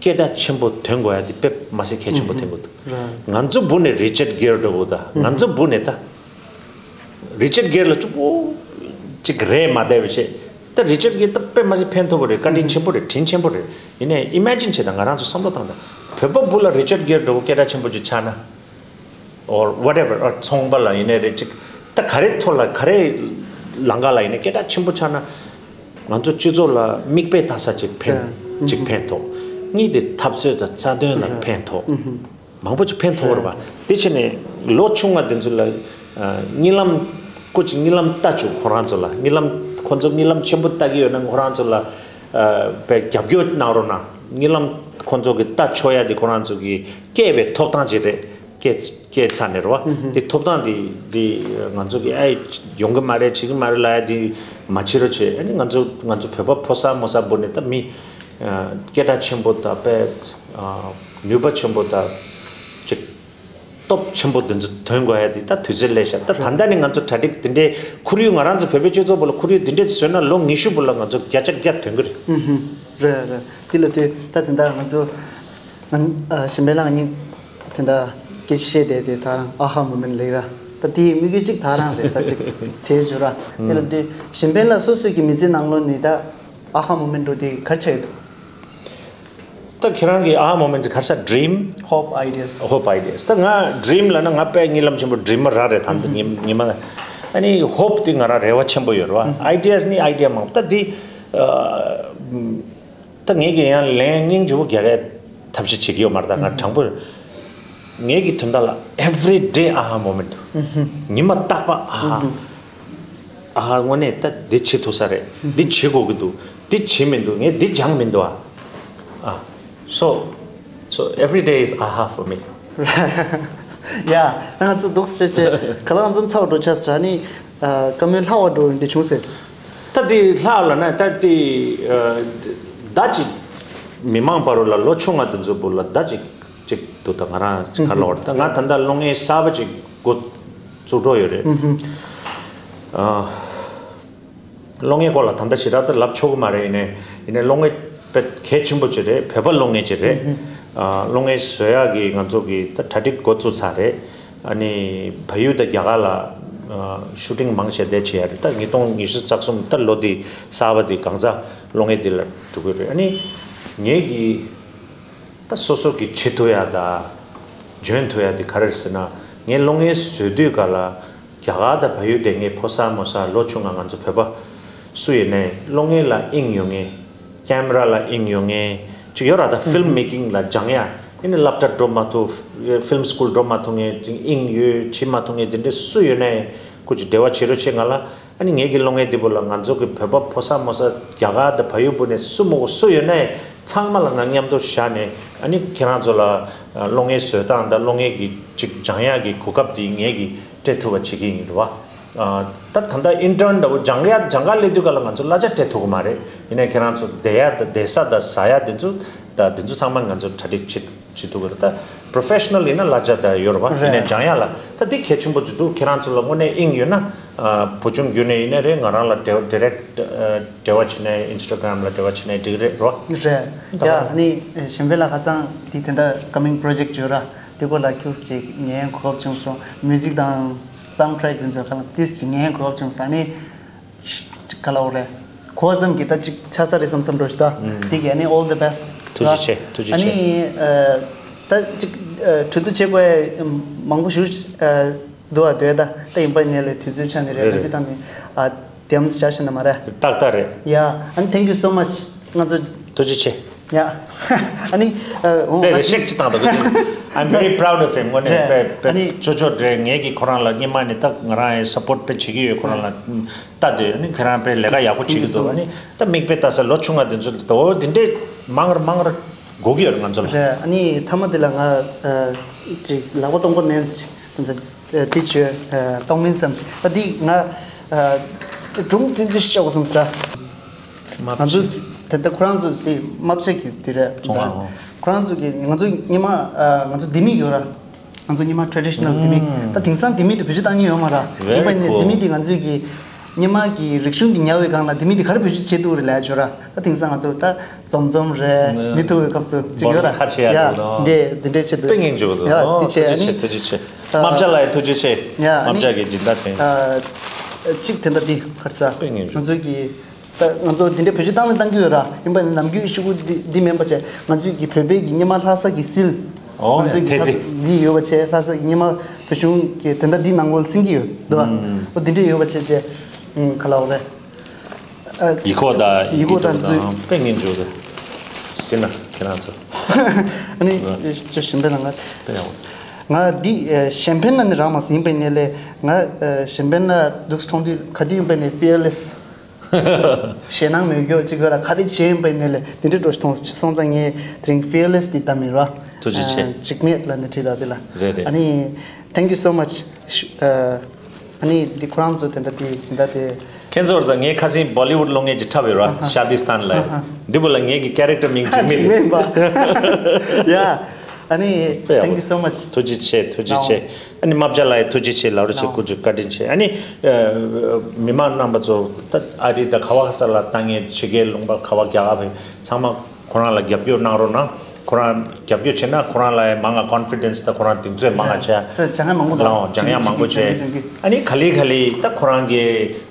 སྐད་གྲགས་ཆེན་པོ་ཐོན་དགོས་ཡ་དེ་དཔེ་མ་སྲིད་གལ་ཆེན་པོ་ཐོན་དགོས་འདུག་ང་ཚོ་བུ་ནས་རི་ཅར་གྷེར་འདྲ་བོ་དང་ང་ཚོ་བུ་ནས་ད་རི་ཅར་གྷེར་ལ་གཅིག་པོ་གཅིག་རེད་མ་བསྡད་པ་བྱས། ད་རི་ཅར་གྷེར་ད་དཔེ་མ་སྲིད་ཕན་ཐོགས་པོ་རེད། བཀའ་དྲིན་ཆེན་པོ་རེད། དྲིན་ཆེན་པོ་རེད། ཡིན་ནའི་ཨི་མེ་ཇིན་བྱེད་དང་། ང་རང་ཚོ་བསམ་བློ་བཏང་དང་། བོད་པ་བུ་ལ་རི་ཅར་གྷེར་འདྲ་བོ་སྐད་གྲགས་ཆེན་པོ་ཅིག་ཆགས་ན། or whatever or ཚོང་པ་ལ་ཡིན་ནའི་རེད། ཅིག་ད་ག་རེ་ཐོག་ལ་ག་རེ་ལམ་ཁ་ལ་ཡིན་ནའི་སྐད་གྲགས་ཆེན་པོ་ཆགས་ན། ང་ཚོ་སྤྱི་ཚོགས་ལ་མིག་དཔེ་ལྟ་ས་ཅིག་ཕན་ཅིག་ཕན་ཐོགས། གཉིས་དེ་འཐབ་རྩོད་དང་རྩ་དོན་ལ་ཕན་ཐོགས། མང་པོ་ཅིག་ཕན་ཐོགས་རེད་པ། དེ་བྱས་ནས་ལོ་ཆུང་བ་དེ་ཚོ་ལ་གཉིད་ལམ་སྐུ་ཅིག་གཉིད་ལམ་ལྟ་བཅུག་ཁོ་རང་ཚོ་ལ་གཉིད་ལམ་ཁོ་ཚོ་གཉིད་ལམ་ཆེན་པོ་ལྟ་གི་ཡོད་ན་ཁོ་རང་ཚོ་ལ་དཔེ་རྒྱབ་སྐྱོར་གནང་རོགས་གནང་། གཉིད་ལམ་ཁོ་ཚོ་གི་ལྟ་ཆོག་ཡ་དེ་ཁོ་རང་ཚོ་གི་སྐྱེས་པའི་ཐོབ་ཐང་ཅིག་རེད། སྐྱེས་སྐྱེས་ཚར་ནས་རེད་པ། དེ་ཐོབ་ཐང་དེ་དེ་ང་ཚོ་གི་ཨེ་ཡོང་གི་མ་རེད། བྱེད་ཀྱི་མ་རེད་ལབ་ཡ་དེ་མ་བྱེད་རོགས་བྱེད། ཨ་ནི་ང་ཚོ་ང་ཚོ་བོད་པ་ཕོ་གསར་མོ་གསར་བུ་ནས་ད་མི་སྐད་གྲགས་ཆེན་པོ་དང་དཔེ་ནུས་པ་ཆེན་པོ་དང་ཅིག་སྟོབས་ཆེན་པོ་དེ་ཚོ་ཐོན་དགོས་ཡ་དེ་ད་དུས་ཚོད་སླེབས་ཤག་ད་ད་ལྟ་ནས་ང་ཚོ་གྲ་སྒྲིག་དེ་འདྲའི་ཁོར་ཡུག་ང་རང་ཚོ་བོད་པའི་སྤྱི་ཚོགས་བུ་ལ་ཁོར་ཡུག་དེ་འདྲའི་བཟོས་ན་ལོ་ཉི་ཤུ་བུ་ལ་ང་ཚོ་བརྒྱ་ཆ་བརྒྱ་ཐོན་གི་རེད། རེད་རེད། དེ་ལ་དེ་ད་དེ་འདྲ་ང་ཚོ་ང་གཞན་ཕན་ལ་ང་གཉིས་དེ་འདྲ་སྐད་ཆ་བཤད་བསྡད་དེ་ད་རང་ཨ་ཧ་མོ་མེན་ལེགས་ར། ད་དེའི་དམིགས་ཡུལ་གཅིག་ད་རང་རེད། ད་ཅིག་ཅིག་བྱས་བཞུགས་ར། དེ་ལ་དེ་གཞན་ཕན་ལ་སོ་སོའི་གི་མི་ཚེ་ནང་ལོགས་ནས་ད་ཨ་ཧ་མོ་མེན་འགྲོ་དེ་ག་རེ་ཆགས་ཡོད་འདུག་ད་ཁྱེད་རང་གི་ཨ་ཧ་མོ་མེན་ཊི་ག་རེ་ཟེར། ཌི་རིམ། Hope ideas. Hope ideas. ད་ང་ཌི་རིམ་ལབ་ན་ང་དཔེ་གཉིད་ལམ་ཆེན་པོ་ཌི་རིམ་ར་རེད། ད་འདི་ཉི་ཉི་མ་ཨ་ནི་ཧོབ་དེ་ང་རང་རེ་བ་ཆེན་པོ་ཡོད་རེད་བ། ཨའི་ཌི་ཡ་ནི་ཨའི་ཌི་ཡ་མང་པོ། ད་འདི་ཨ། ད་ངས་ཀྱི་ཡང་ལན་སྙིང་རྗེ་པོ་རྒྱག་ཡ་ཐབས་ཤེས་བྱེད་ཀྱི་ཡོད་མ་རེད། ད་ང་དྲང་པོ་ངས་ཀྱི་དོན་དག་ལ་every day ཨ་ཧ་མོ་མེན་ཊི། ཉི་མ་རྟག་པ་ཨ་ཧ། ཨ་ཧ། དངོས་གནས་ད་འདི་བྱེད་ཐུབ་ས་རེད། འདི་བྱེད་དགོས་ཀྱི་འདུག་འདི་བྱེད་མི་འདུག་ངས་འདི་སྦྱངས་མི་འདུག་ཨ། ཨ། So, so every day is ཨ་ཧ་for me. ཡ། ང་ཚོ་འདུག་སེ་བྱས་ག་ལ་ང་ཚོ་ཚར་བ་འགྲོ་ཆགས་ས་ནི། ཨ། བཀའ་མོལ་ལྷག་པ་འགྲོ་འདི་བྱུང་ཟེར། ད་འདི་ལྷག་ལ་ན་ད་འདི་ཨ། ད་ཅི་མི་མང་བར་ལ་ལོ་ཆུང་ང་དེ་ཚོ་བུ་ལ་ད་ཅི་ཅིག་འདུག་ད་ང་རང་ཅིག་ག་ལ་བར་ད་ང་ད་ལྟ་གློག་བརྙན་གསར་པ་ཅིག་འགོ་བཙུགས་འགྲོ་ཡོད་རེད། ཨ། གློག་བརྙན་སྐོར་ལ་ད་ལྟ་ཞེ་དྲག་ད་ལབ་ཆོག་གི་མ་རེད། ཡིན་ནའི་ཡིན་ནའི་གློག་བརྙན་དཔེ་གལ་ཆེན་པོ་ཅིག་རེད། བོད་པ་གློག་བརྙན་ཅིག་རེད། ཨ། གློག་བརྙན་བཟོ་ཡག་གི་ང་ཚོ་གི་ད་གྲ་སྒྲིག་འགོ་བཙུགས་ཚར་རེད། ཨ་ནི་བལ་ཡུལ་དང་རྒྱ་གར་ལ་ཨ། ཤུ་ཊིང་མང་ཆེ་བསྡད་བྱེད་ཡ་རེད། ད་ཉིས་སྟོང་ཉི་ཤུ་རྩ་གསུམ་ད་ལོ་འདི་གསར་པ་འདི་གང་ཚ་གློག་བརྙན་འདི་ལ་འགྲོ་གི་རེད། ཨ་ནི་ངེད་ཀྱི་ད་སོ་སོ་གི་བྱེད་ཐུབ་ཡ་ད་འཇོན་ཐུབ་ཡ་དེ་ག་རེ་རེད་ཟེར་ན། ངས་གློག་བརྙན་བཟོ་དུས་ག་ལ་རྒྱ་གར་དང་བལ་ཡུལ་དེ་ངའི་ཕོ་གསར་མོ་གསར་ལོ་ཆུང་ང་ང་ཚོ་བོད་པ་སུ་ཡིན་ནའི་གློག་བརྙན་ལ་དབྱིངས་ཡོད་མཁན། ཀེམ་ར་ལ་དབྱིངས་ཡོད་མཁན་ཅིག་ཡོད་ར། ད་ཕིལམ་མེ་ཀིང་ལ་སྦྱང་ཡ་ཡིན་ནའི་སློབ་གྲྭ་འགྲོ་མ་ཐུབ། ཕིལམ་སི་ཀུལ་འགྲོ་མ་ཐུབ་མཁན་ཅིག་དབྱིངས་ཡོད་བྱེད་མ་ཐུབ་མཁན་དེ་འདྲ་སུ་ཡོད་ནའི་ཁོ་ཅིག་འབྲེལ་བ་བྱེད་རོགས་བྱེད་ང་ལ། ཨ་ནི་ངེད་ཀྱི་གློག་བརྙན་འདི་བུ་ལ་ང་ཚོ་གི་བོད་པ་ཕོ་གསར་མོ་གསར་རྒྱ་གར་དང་བལ་ཡུལ་བུ་ནས་སུ་མོ་གོ་སུ་ཡོད་ནའི་ཚང་མ་ལ་ང་མཉམ་དུ་བཞག་ནས། ཨ་ནི་ཁྱེད་རང་ཚོ་ལ་གློག་བརྙན་བཟོ་སྟངས་དང་གློག་བརྙན་གྱི་ཅིག་སྦྱང་ཡག་གི་གོ་སྐབས་འདི་ངེད་ཀྱིས་སྤྲད་ཐུབ་པ་བྱེད་ཀྱི་ཡིན་རེད་བ། ད་ད་ལྟ་ཨིན་ཊརན་འདྲ་བོ་སྦྱང་ཡ་སྦྱང་ག་སླེབས་དུས་ག་ལ་ང་ཚོ་གླ་ཆ་སྤྲད་ཐུབ་ཀྱི་མ་རེད། ཡིན་ནའི་ཁྱེད་རང་ཚོ་བསྡད་ཡ་དང་བསྡད་ས་དང་ཟ་ཡ་དེ་ཚོ་ད་དེ་ཚོ་ཚང་མ་ང་ཚོ་གྲ་སྒྲིག་བྱེད། བྱེད་ཐུབ་ཀྱི་རེད། ད་པྲོ་ཕེ་ཤ་ནལ་ཡིན་ན་གླ་ཆ་ད་ཡོད་རེད་པ། ཡིན་ནའི་སྦྱང་ཡ་ལ་ད་འདི་གལ་ཆེན་པོ་ཅིག་འདུག་ཁྱེད་རང་ཚོ་ལ་དངོས་གནས་དབྱིངས་ཡོད་ན། ཨ། བུ་ཆུང་བརྒྱུད་ནས་ཡིན་ནའི་རེད། ང་རང་ལ་འབྲེལ་ཌི་རེག་ཊི་འབྲེལ་བ་བྱེད་ནའི་ཨིན་སི་ཊ་གྷ་རམ་ལ་འབྲེལ་བ་བྱེད་ནའི་འགྲིག་རེད་རོ། རེད་ཡ། ཨ་ནི་གཞན་ཕན་ལ་ཁ་སང་འདི་དེ་འདྲ་ཀ་མིང་པྲོ་ཇེག་ཊི་ཡོད་ར། དེ་སྐོར་ལ་ཁྱོད་ཅིག་ཉན་གོ་སྐབས་བྱུང་སོང་། མིའུ་ཟིག་དང་སའུན་ཌི་ཊྲེག་དེ་ཚོ་ཁ་ལ་ཏིས་ཅིག་ཉན་གོ་སྐབས་བྱུང་སོང་། ཨ་ནི། ག་ལ་འོ་རེད། གོ་བ་ཙམ་གྱིས་ད་ཅིག་ཆགས་ས་རེད་བསམ་བསམ་འགྲོ་ཞིག་ད། ཨུམ། དེ་གས་ནི་all the best། ཐུགས་རྗེ་ཆེ། ཐུགས་རྗེ་ཆེ། ཨ་ནི་ཨ། ད་ཅིག་ཨ། གྲོས་བསྡུར་བྱེད་དགོས་མང་པོ་ཞིག་ཨ། འདུག་ཨ། འདོད་ད་ད་ཡིན་པ་ནས་ལས་དུས་ཚོད་ཆ་ནས་རེད། རེད་ད་རེད། ཅི་ད་ནི་ཨ། དེམ་བྱ་ཞིག་ན་མ་རེད། ཏག་ཏག་རེད། ཡ། ཨ་ནི་thank you so much། ང་ཚོ། ཐུགས་རྗེ་ཆེ། ཡ། ཨ་ནི་ཨ། འོ་དེ་ང་རེ་ཚོ་ཤེག་ཅི་བཏང་ད་ཀུ་ཅི། I'm very proud of him། དངོས་གནས་རེད། དཔེ་དཔེ་ཨ་ནི་ཅོ་ཅོ་འདྲེ་ངེད་ཀྱིས་ཁོ་རང་ལ་སྔོན་མ་ནས་ད་ང་རང་ཡང་སཔོར་ཊི་དཔེ་བྱེད་ཀྱི་ཡོད། ཁོ་རང་ལ་ལྟ་དུས་ཨ་ནི་ཁྱེད་རང་དཔེ་ལས་ཀ་ཡག་པོ་བྱེད་ཀྱི་འདུག་ཨ་ནི་ད་མིག་དཔེ་ལྟ་ས་ལོ་ཆུང་བ་དེ་ཚོ་ལ་ད་འོ་དེ་འདྲས་མང་ར་མང་ར་དགོས་ཀྱི་ཡོད་རེད་ང་ཚོ་ལ། རེད། ཨ་ནི་མཐའ་མ་དེ་ལ་ང་ཨ། ཅིག་ལག་པ་སྟོང་པ་མེད་ཅིག་དེ་འདྲ་དེ་བྱོས། ཨ། སྟོང་མིན་ཙམ་ཞིག་ད་འདི་ང་ཨ། སྒྲུང་ཚིག་འདི་ཤོག་བསམ་ས། ང་ཚོ་དེ་ལྟ་ཁོ་རང་ཚོ་དེ་རྨ་བྱ་གི་དེ་རེད། ཙོང་ཁ་ཁོ་རང་ཚོ་གི་ང་ཚོ་ཉི་མ་ཨ། ང་ཚོ་ལྡེ་མིག་ཡོད་ར། ང་ཚོ་ཉི་མ་ཊྲེ་ཌི་ཤ་ནལ་ལྡེ་མིག་ད་དེང་སང་ལྡེ་མིག་དེ་བེད་སྤྱོད་བཏང་མཁན་ཡོད་མ་ར། ཡིན་པ་ནི་ལྡེ་མིག་དེ་ང་ཚོས་གི་ཉི་མ་གི་རིག་གཞུང་དེ་ཉར་བའི་སྒང་ལ་ལྡེ་མིག་དེ་ག་རེ་བེད་སྤྱོད་བྱེད་ཐུབ་རེད་ལབ་ཡ་ཅོ་ར། ད་དེང་སང་ང་ཚོ་ད་འཛོམས་འཛོམས་རེད། མི་ཐུག་པའི་སྐབས་སུ་ཅིག་ཡོད་ར། ཁ་ཆེ་ཡ་ཡ་འདུག་ནོ། འདྲེ་འདི་འདྲས་བྱེད་འདུག་དཔེ་ངན་བྱུང་འདུག་ཡ་ནོ། དེ་ཐུགས་རྗེ་ཆེ། ཨ་ནི་ཐུགས་རྗེ་ཆེ། ཨ། རྨ་བྱ་ལ་ཡ་ཐུགས་རྗེ་ཆེ། ཡ་ཨ་རྨ་ནི་བྱ་གི་སྦྱིན་བདག་དེ། ཨ། གཅིག་དེ་འདྲ་འདི་ཁར་ས། དཔེ་ངན་བྱུང་། ང་ཚོ་གི་ད་ང་ཚོ་འདི་འདྲའི་བེད་སྤྱོད་བཏང་ནས་བཏང་གི་ཡོད་ར། ཡིན་པ་ནི་ནམ་རྒྱུན་ཤུ་གུ་འདི་འདི་མིན་པ་བྱས་ང་ཚོས་ཀྱི་བོད་པའི་གི་སྙེ་མ་ལྷ་ས་གི་སིལ། ཨོ་ང་ཚོས་ཀྱི་ཐེ་ཚི། ལྷ་ས་འདི་ཡོད་པ་བྱས་ལྷ་ས་གི་སྙེ་མ་བོད་གཞུང་གི་དེ་འདྲ་འདི་ནང་ལོགས་ལ་སིང་གི་ཡོད་འདུག་བ། ཨོ་འདི་འདྲའི་ཡོད་པ་བྱས་བྱས་ག་ལ་འོ་རེད། ཨ། ཡིག་ཁོག་དང་ཡིག་ཁོག་དང་ཡིག་ཐོག་དང་དཔེ་ངན་བྱུང་རེད། སྲིད་ན་ཁྱེད་རང་ཚོ། ཨ་ནི་ཅོ་གཞན་ཕན་ལ་ང་དཔེ་ཡག་པོ། ང་འདི་གཞན་ཕན་ལ་ནི་རག་མ་སོང་། ཡིན་པའི་ནས་ལས་ང་གཞན་ཕན་ལ་འདུག་མཐོང་དུས་ག་དུས་ཡིན་པའི་ནས་ཕི་ཡར་ལེ་སི། ཞེད་སྣང་མེད་རྒྱུ་གཅིག་ཡོད་ར། ག་རེ་བྱས་ཡིན་པའི་ནས་ལས་དེ་འདྲའི་འགྲོ་སོང་སོང་ཙང་ངས་དེ་རིང་ཕི་ཡར་ལེ་སི་འདི་བཏང་མིན་ར། ཐུགས་རྗེ་ཆེ། འཇིགས་མེད་ལ་ནི་བྲིས་ད་དེ་ལ། རེད་རེད། ཨ་ནི་thank you so much། ཨ་ནི་འདི་ཁོ་རང་ཚོ་དེ་འདྲ་དེ་ཇི་འདྲ་དེ། ཁྱེད་ཚོར་ད་ངས་ཁ་སང་བོ་ལི་ཝུཌ་གློག་བརྙན་ཅིག་འཁྲབ་ཡོད་ར། ཤ་དི་སྟན་ལ། འདི་བོ་ལ་ངས་ཀྱི་ཀེ་རེག་ཊར་མིང་འཇིགས་མེད། འཇིགས་མེད་པ། ཡ། ཨ་ནི་དཔེ་ཡག་པོ། thank you so much། ཐུགས་རྗེ་ཆེ། ཐུགས་རྗེ་ཆེ། ཨ་ནི་རྨ་བྱ་ལགས་ཐུགས་རྗེ་ཆེ་ལབ་རོགས་བྱེད། ཐུགས་རྗེ་བཀའ་དྲིན་ཆེ། ཨ་ནི་མི་མང་རྣམ་པ་ཚོ་ད་ཨ་རི་ད་ག་བ་ག་ས་ལ་ལྟ་མཁན་ཕྱི་རྒྱལ་ལུང་པ་ག་བ་རྒྱ་གར་བའི་ཚང་མ་ཁོ་རང་ལ་རྒྱབ་སྐྱོར་གནང་རོགས་གནང་། ཁོ་རང་རྒྱབ་སྐྱོར་བྱས་ན་ཁོ་རང་ལ་ཡང་མང་ང་ཀོན་ཕི་ཌེན་སི་དང་ཁོ་རང་གདེང་ཚོད་མང་ང་ཆེ། ད་སྦྱང་ཡ་མང་པོ་འདུག་ལའོ་སྦྱང་ཡ་མང་པོ་ཆེ། སྦྱང་གི་སྦྱང་གི་ཨ་ནི་ག་ལེ་ག་ལེ་ད་ཁོ་རང་གི་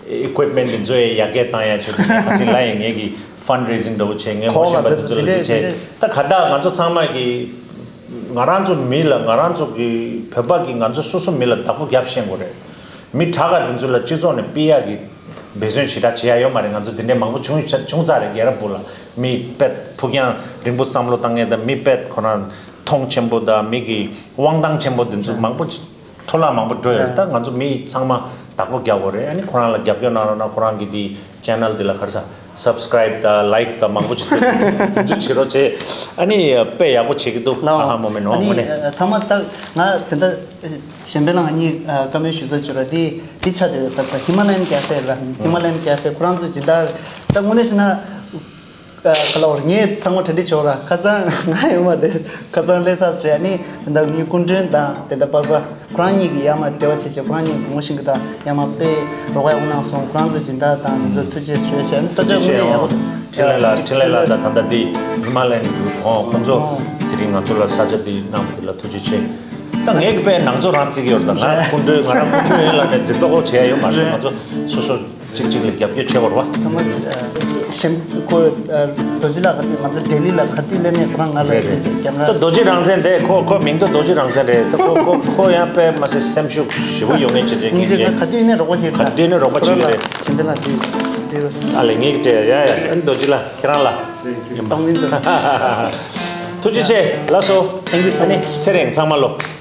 ཨི་ཀུའིབ་མེན་ཊི་འདི་ཚོ་ཡང་ཡར་རྒྱས་བཏང་ཡ་ཆེད་དུ་ངས་ཁ་སང་ལ་ཡང་ངས་ཀྱི་ ཕན་རེ་ཟིང་འདྲ་བོ་བྱས། ངས་ངོ་ཤེས་པ་དེ་ཚོ་ལ་དེ་བྱས། ད་ག་ད་ང་ཚོ་ཚང་མ་གི་ང་རང་ཚོ་མི་ལ། ང་རང་ཚོ་གི་བོད་པ་གི་ང་ཚོ་སོ་སོ་མི་ལ་བདག་པོ་རྒྱབ་ཤེས་དགོས་རེད། མི་དྲག་ག་དེ་ཚོ་ལ་སྤྱི་ཚོགས་ནས་ཕུད་ཡག་གི་འབད་བརྩོན་ཞེ་དྲག་བྱེད་ཡ་ཡོད་མ་རེད། ང་ཚོ་དེ་འདྲའི་མང་པོ་བྱུང་བྱུང་ཚར་རེད། རྒྱལ་རབས་བུ་ལ་མི་དཔེ་ཕུགས་རྒྱང་རིང་པོ་བསམ་བློ་བཏང་མཁན་དང་། མི་དཔེ་ཁོ་རང་མཐོང་ཆེན་པོ་དང་། མི་གི་དབང་ཐང་ཆེན་པོ་དེ་ཚོ་མང་པོ་འཕྲོ་བརླག་མང་པོ་འགྲོ་ཡོད་རེད། ད་ང་ཚོ་མི་ཚང་མ་བདག་པོ་རྒྱག་དགོས་རེད། ཨ་ནི་ཁོ་རང་ལ་རྒྱབ་སྐྱོར་གནང་རོགས་གནང་། ཁོ་རང་གི་དེ་ཆེ་ནལ་དེ་ལ་ག་རེ་ཟ། སབ་སི་ཀ་རའིབ་དང་ལའིཀ་དང་མང་པོ་ཅིག་དེ་ཚོ་བྱེད་རོགས་བྱེད། ཨ་ནི་དཔེ་ཡག་པོ་བྱེད་ཀྱི་འདུག་ལའོ། ཨ་ཧ་མོ་མེན། ཨ་ནི་དངོས་གནས། ཨ། ཐ་མ་ད་ང་དེ་འདྲ་གཞན་ཕན་ལ་ང་གཉིས་ཨ་བཀའ་མོལ་ཞུ་ས་བྱོས་ར། དེ་དེ་ཆ་དེ་ད་ད་ཧི་མ་ལ་ཡན་ཀེ་ཧྥེ་ལ། ཧི་མ་ལ་ཡན་ཀེ་ཧྥེ་ཁོ་རང་ཚོ་སྦྱིན་བདག་ད་དངོས་གནས་བྱས་ན། ཨ། ག་ལ་བར་ངས་ཚང་མ་གྲ་སྒྲིག་བྱས་ར། ཁ་སང་ང་ཡོང་བ་དེ་ཁ་སང་སླེབས་ཚར་རེད། ཨ་ནི་དེ་འདྲ་ངའི་སྐུ་མགྲོན་དང་དེ་འདྲ་པར་པ་ཁོ་རང་གཉིས་ཀྱིས་ཡར་མར་འབྲེལ་བ་བྱས་བྱས། ཁོ་རང་གཉིས་ངོ་ཤེས་ཀྱི་དང་། ཡར་མར་དཔེ་རོགས་ཡག་པོ་གནང་སོང་། ཁོ་རང་ཚོ་སྦྱིན་བདག་དང་དེ་ཚོ་ཐུགས་རྗེ་ཆེ་ཞུ་བྱས། ཨ་ནི་ས་ཆ་དངོས་གནས་ཡག་པོ་འདུག་འཕྲིན་ལས་ལགས། འཕྲིན་ལས་ལགས་དང་ད་ལྟ་འདི་ཧི་མ་ལ་ཡན་གྱི་ཁོང་ཁོང་ཚོ་དེ་རིང་ང་ཚོ་ལ་ས་ཆ་འདི་གནང་བ་དེ་ལ་ཐུགས་རྗེ་ཆེ། ད་ངས་དཔེ་ནང་ཚོ་རང་བརྩི་གི་ཡོད་རེད། ད་ང་སྐུ་མགྲོན། ང་རང་སྐུ་མགྲོན་ཡིན་ལབ་ནས་རྫིག་མདོག་པོ་བྱེད་ཡ་ཡོད་མ་རེད། ང་ཚོ་སོ་སོ་གཅིག་གཅིག་ལ་རྒྱབ་སྐྱོར་བྱེད་དགོས་རེད་པ། ད་མ་གཞན་ཁོ་རྡོ་རྗེ་ལགས་ག་དུས་ང་ཚོ་ལྡི་ལི་ལ་ག་དུས་སླེབས་ནས་ཁོ་རང་ང་ལ་རེད་རེད། ཀེམ་ར། ད་རྡོ་རྗེ་རང་བཙན་དེ། ཁོ་ཁོ་མིང་ད་རྡོ་རྗེ་རང་བཙན་རེད། ད་ཁོ་ཁོ་ཁོ་ཡང་དཔེ་མ་སྲིད་སེམས་ཤུགས་ཞེ་པོ་ཡོད་མཁན་ཅིག་རེད། སྙིང་རྗེ། ད་ག་དུས་ནས་རོགས་པ་བྱེད། ག་དུས་ནས་རོགས་པ་བྱེད་ཀྱི་རེད། གཞན་ཕན་ལ་དེ་འབྲེལ་བ། ཨ་ལས། ངས་ཀྱི་སྤྲད། ཡ་ཡ། ཨ་ནི་རྡོ་རྗེ་ལགས་ཁྱེད་རང་ལ་ཡིན་པ། ཐུགས་རྗེ་ཆེ། ལགས་སོ། Thank you so much. ཨ་ནི་ཚེ་རིང་། ཚང་མ་ལོ།